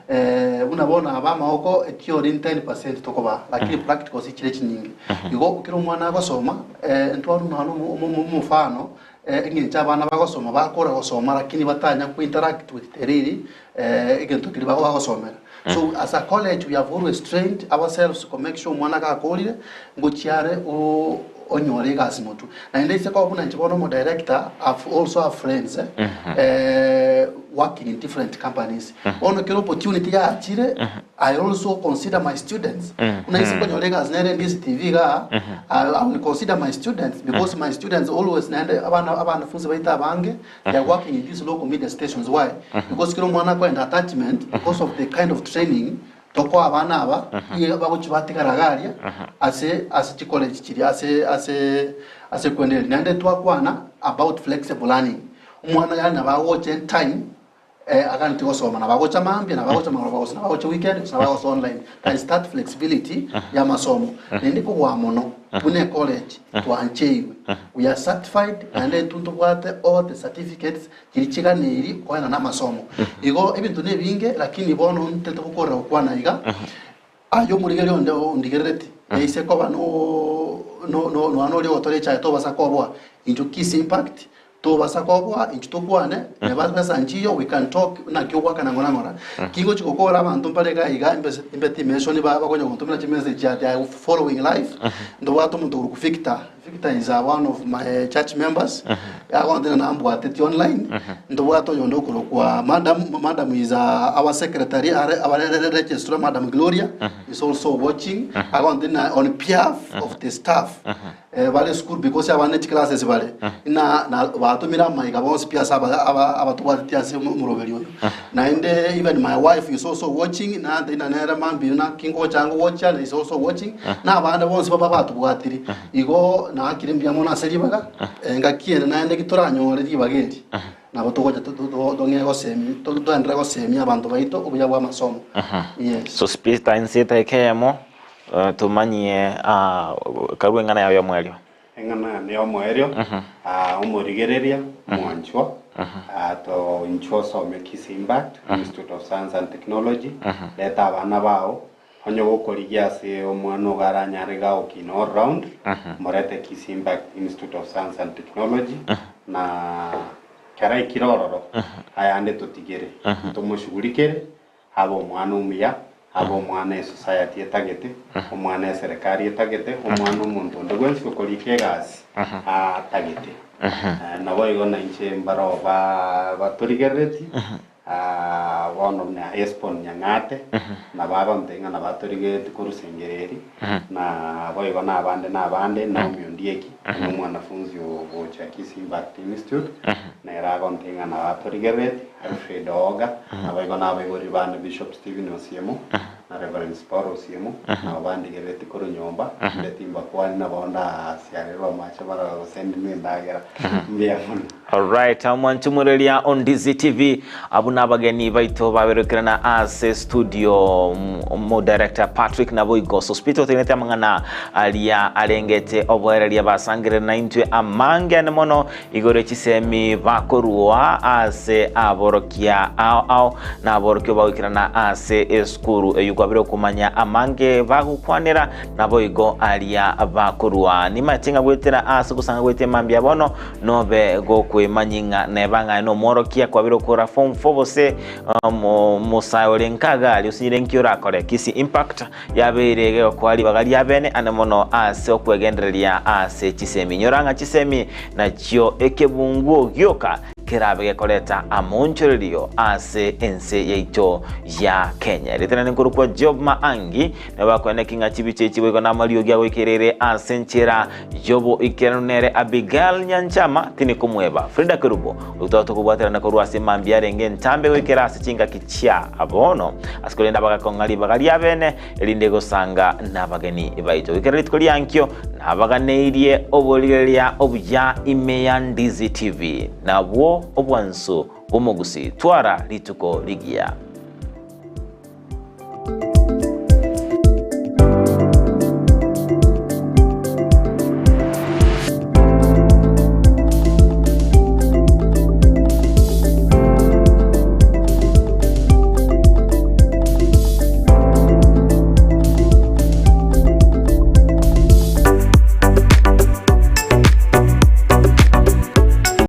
Eh, buna bono aba amagoko theory 10% tokobaa lakini practicals chire chinyinge. Igo kera omwana agosoma eh, ntwarwa nonya na omofano Eng'encho abana bagosoma bakora gosoma lakini batanya ko interact with the riri egento keria bagosomera. So as a college we have always trained ourselves ko make sure omwana gakorire ngochia are onyore egasi motwe. Naende ase koba buna inche bono omo director I've also have friends working in different companies. Bono ekero opportunity yachire I also consider my students. Buna ase nkonyora egasi nere NDC TV igaa, I, I will consider my students because my students always naende abana abanafunzi baito abange they are working in these local media stations. Why? Because kera omwana akoenda attachment because of the kind of training tokoa abana aba iga bagochi batigara iga aria ase ase chicollege chiria ase ase ase kwendereria. Naende twakwana about flexible learning. Omwana yaani nabo agocha anytime Aganeti gosoma, nabo agocha mambia, nabo agocha magoroba, gose nabo agocha weekend, gose nabo agocha online. There is that flexibility y'amasomo. Naende kobua mono, buna ecollege, twancheirwe. We are certified, naende intwe ntobwate all the certificates chiria chiganeiri koenana amasomo. Igo ebinto nebinge, lakini bono ntete gokorera gokwana iga, Aye omorigereria onde ondigerereti, neise koba nonya noria ogotora echaye tobasa koboa inchuo kiss impact tobasa koboa inchuo tokwane neba besa nchiyo we can talk naki ogwakana ng'ora ng'ora kingochi gokora abanto mbare iga iga mbe timeshoni bakonya gontomera chimessage ati I following life ntobwate omonto okorokwa Victor Victor is one of my church members agontebia nambwateti online ntobwate oyonde okorokwa madam madam is our secretary are our registrar madam Gloria is also watching agontebia on behalf of the staff eh, bare school because abana chiclasses bare na na batomire amaiga bonsi pi ase aba aba abatobwateti ase omoroberi oyo naende even my wife is also watching nantebia nere mambia naki ngocha ngogocha is also watching na abande bonsi baba batobwatiri Igo naakire mbuya mono ase ribaga, engaki ere naende ki toranyore ribaga eri. Nabo togocha tong'ee gosemi togenderere gosemia abanto baito obuya bwa amasomo. Yes. So speech inse etaika eyemo tomanyie karue eng'ana yao y'omoerio. Eng'ana yane y'omoerio, omorigereria, mwanchwa, to inchwe osome Kisii Impact Institute of Science and Technology, reta abana bao, onye gokorigia ase omwana ogo aranyare iga gokina all round, morete Kisii Impact Institute of Science and Technology, na kera aikire ororo, ayande totigere, ntomoshugurikere, Abe omwana omuya, abe omwana esociety etagete, omwana eserekari etagete, omwana omonto onde bwensi okorika egasi atagete. Naboigo nainche mbaroo batorigerereti, bono buna Hesbon Nyang'ate, nabo abanto ng'a nabatorigerereti korwa Sengereri, na boigo nabande nabande, Naomi Ondieki, oyo nomwanafunzi ogocha Kisii Impact Institute, nere agontebia ng'a nabatorigerereti. Alfred Ooga, naboigo nabaibori bane Bishop Stephen Osiemo na Reverend Sipora Osiemo, nabo bandigerereti korwa nyomba, inde timbakwani nabo ndasiarerwe amache barore gose ndinwe endagera. Mbuya mono. Alright, omwanchumureria on DCTV abwo nabageni baito baberekerana ase studio mo director Patrick Naboigo Sospito otenete amang'ana aria arengete oboereria basangerere na intwe amange ane mono Igoro chisemi bakorua ase aborokia ao ao, na aborokigwa bagoikerana ase esukuru eyio kwabire okomanya amange bagokwanera, naboigo aria bakorua. Nimache ng'a goetera ase ogosanga gwaito emambia bono, nobe gokwemanyia ng'a neba ng'a aye nomworokia kwabire okora form four gose omosae ore nkaga aria osinyire nki orakore. Kisii Impact. Yabeire gegokoa ribaga ri'abene ane mono ase okwegendereria ase chisemi. Inyora ng'a chisemi nachio ekebunguo gioka kerabe gekoreta amoonchorerio ase ense yaito ya Kenya. Ritanani nkorokwa Job Maangi, nabo bakoeneki ng'a chibicha echi boigo namariogi agoikereire ase enchera y'oboikeranu nere Abigail Nyanchama tinikomweba. Frida Kerubo, oyio twaba tokobwaterana korwa ase mambia arenge entambe goikera ase chingaki chia bono, ase korende abagakong'a ribaga ri'abene, erinde gosanga nabageni baito. Goikera rituko riankio nabaganeirie oborigereria obuya ime ya Ndizi TV, nabwo obwansu bw'omogusii. Twara rituko rigiya.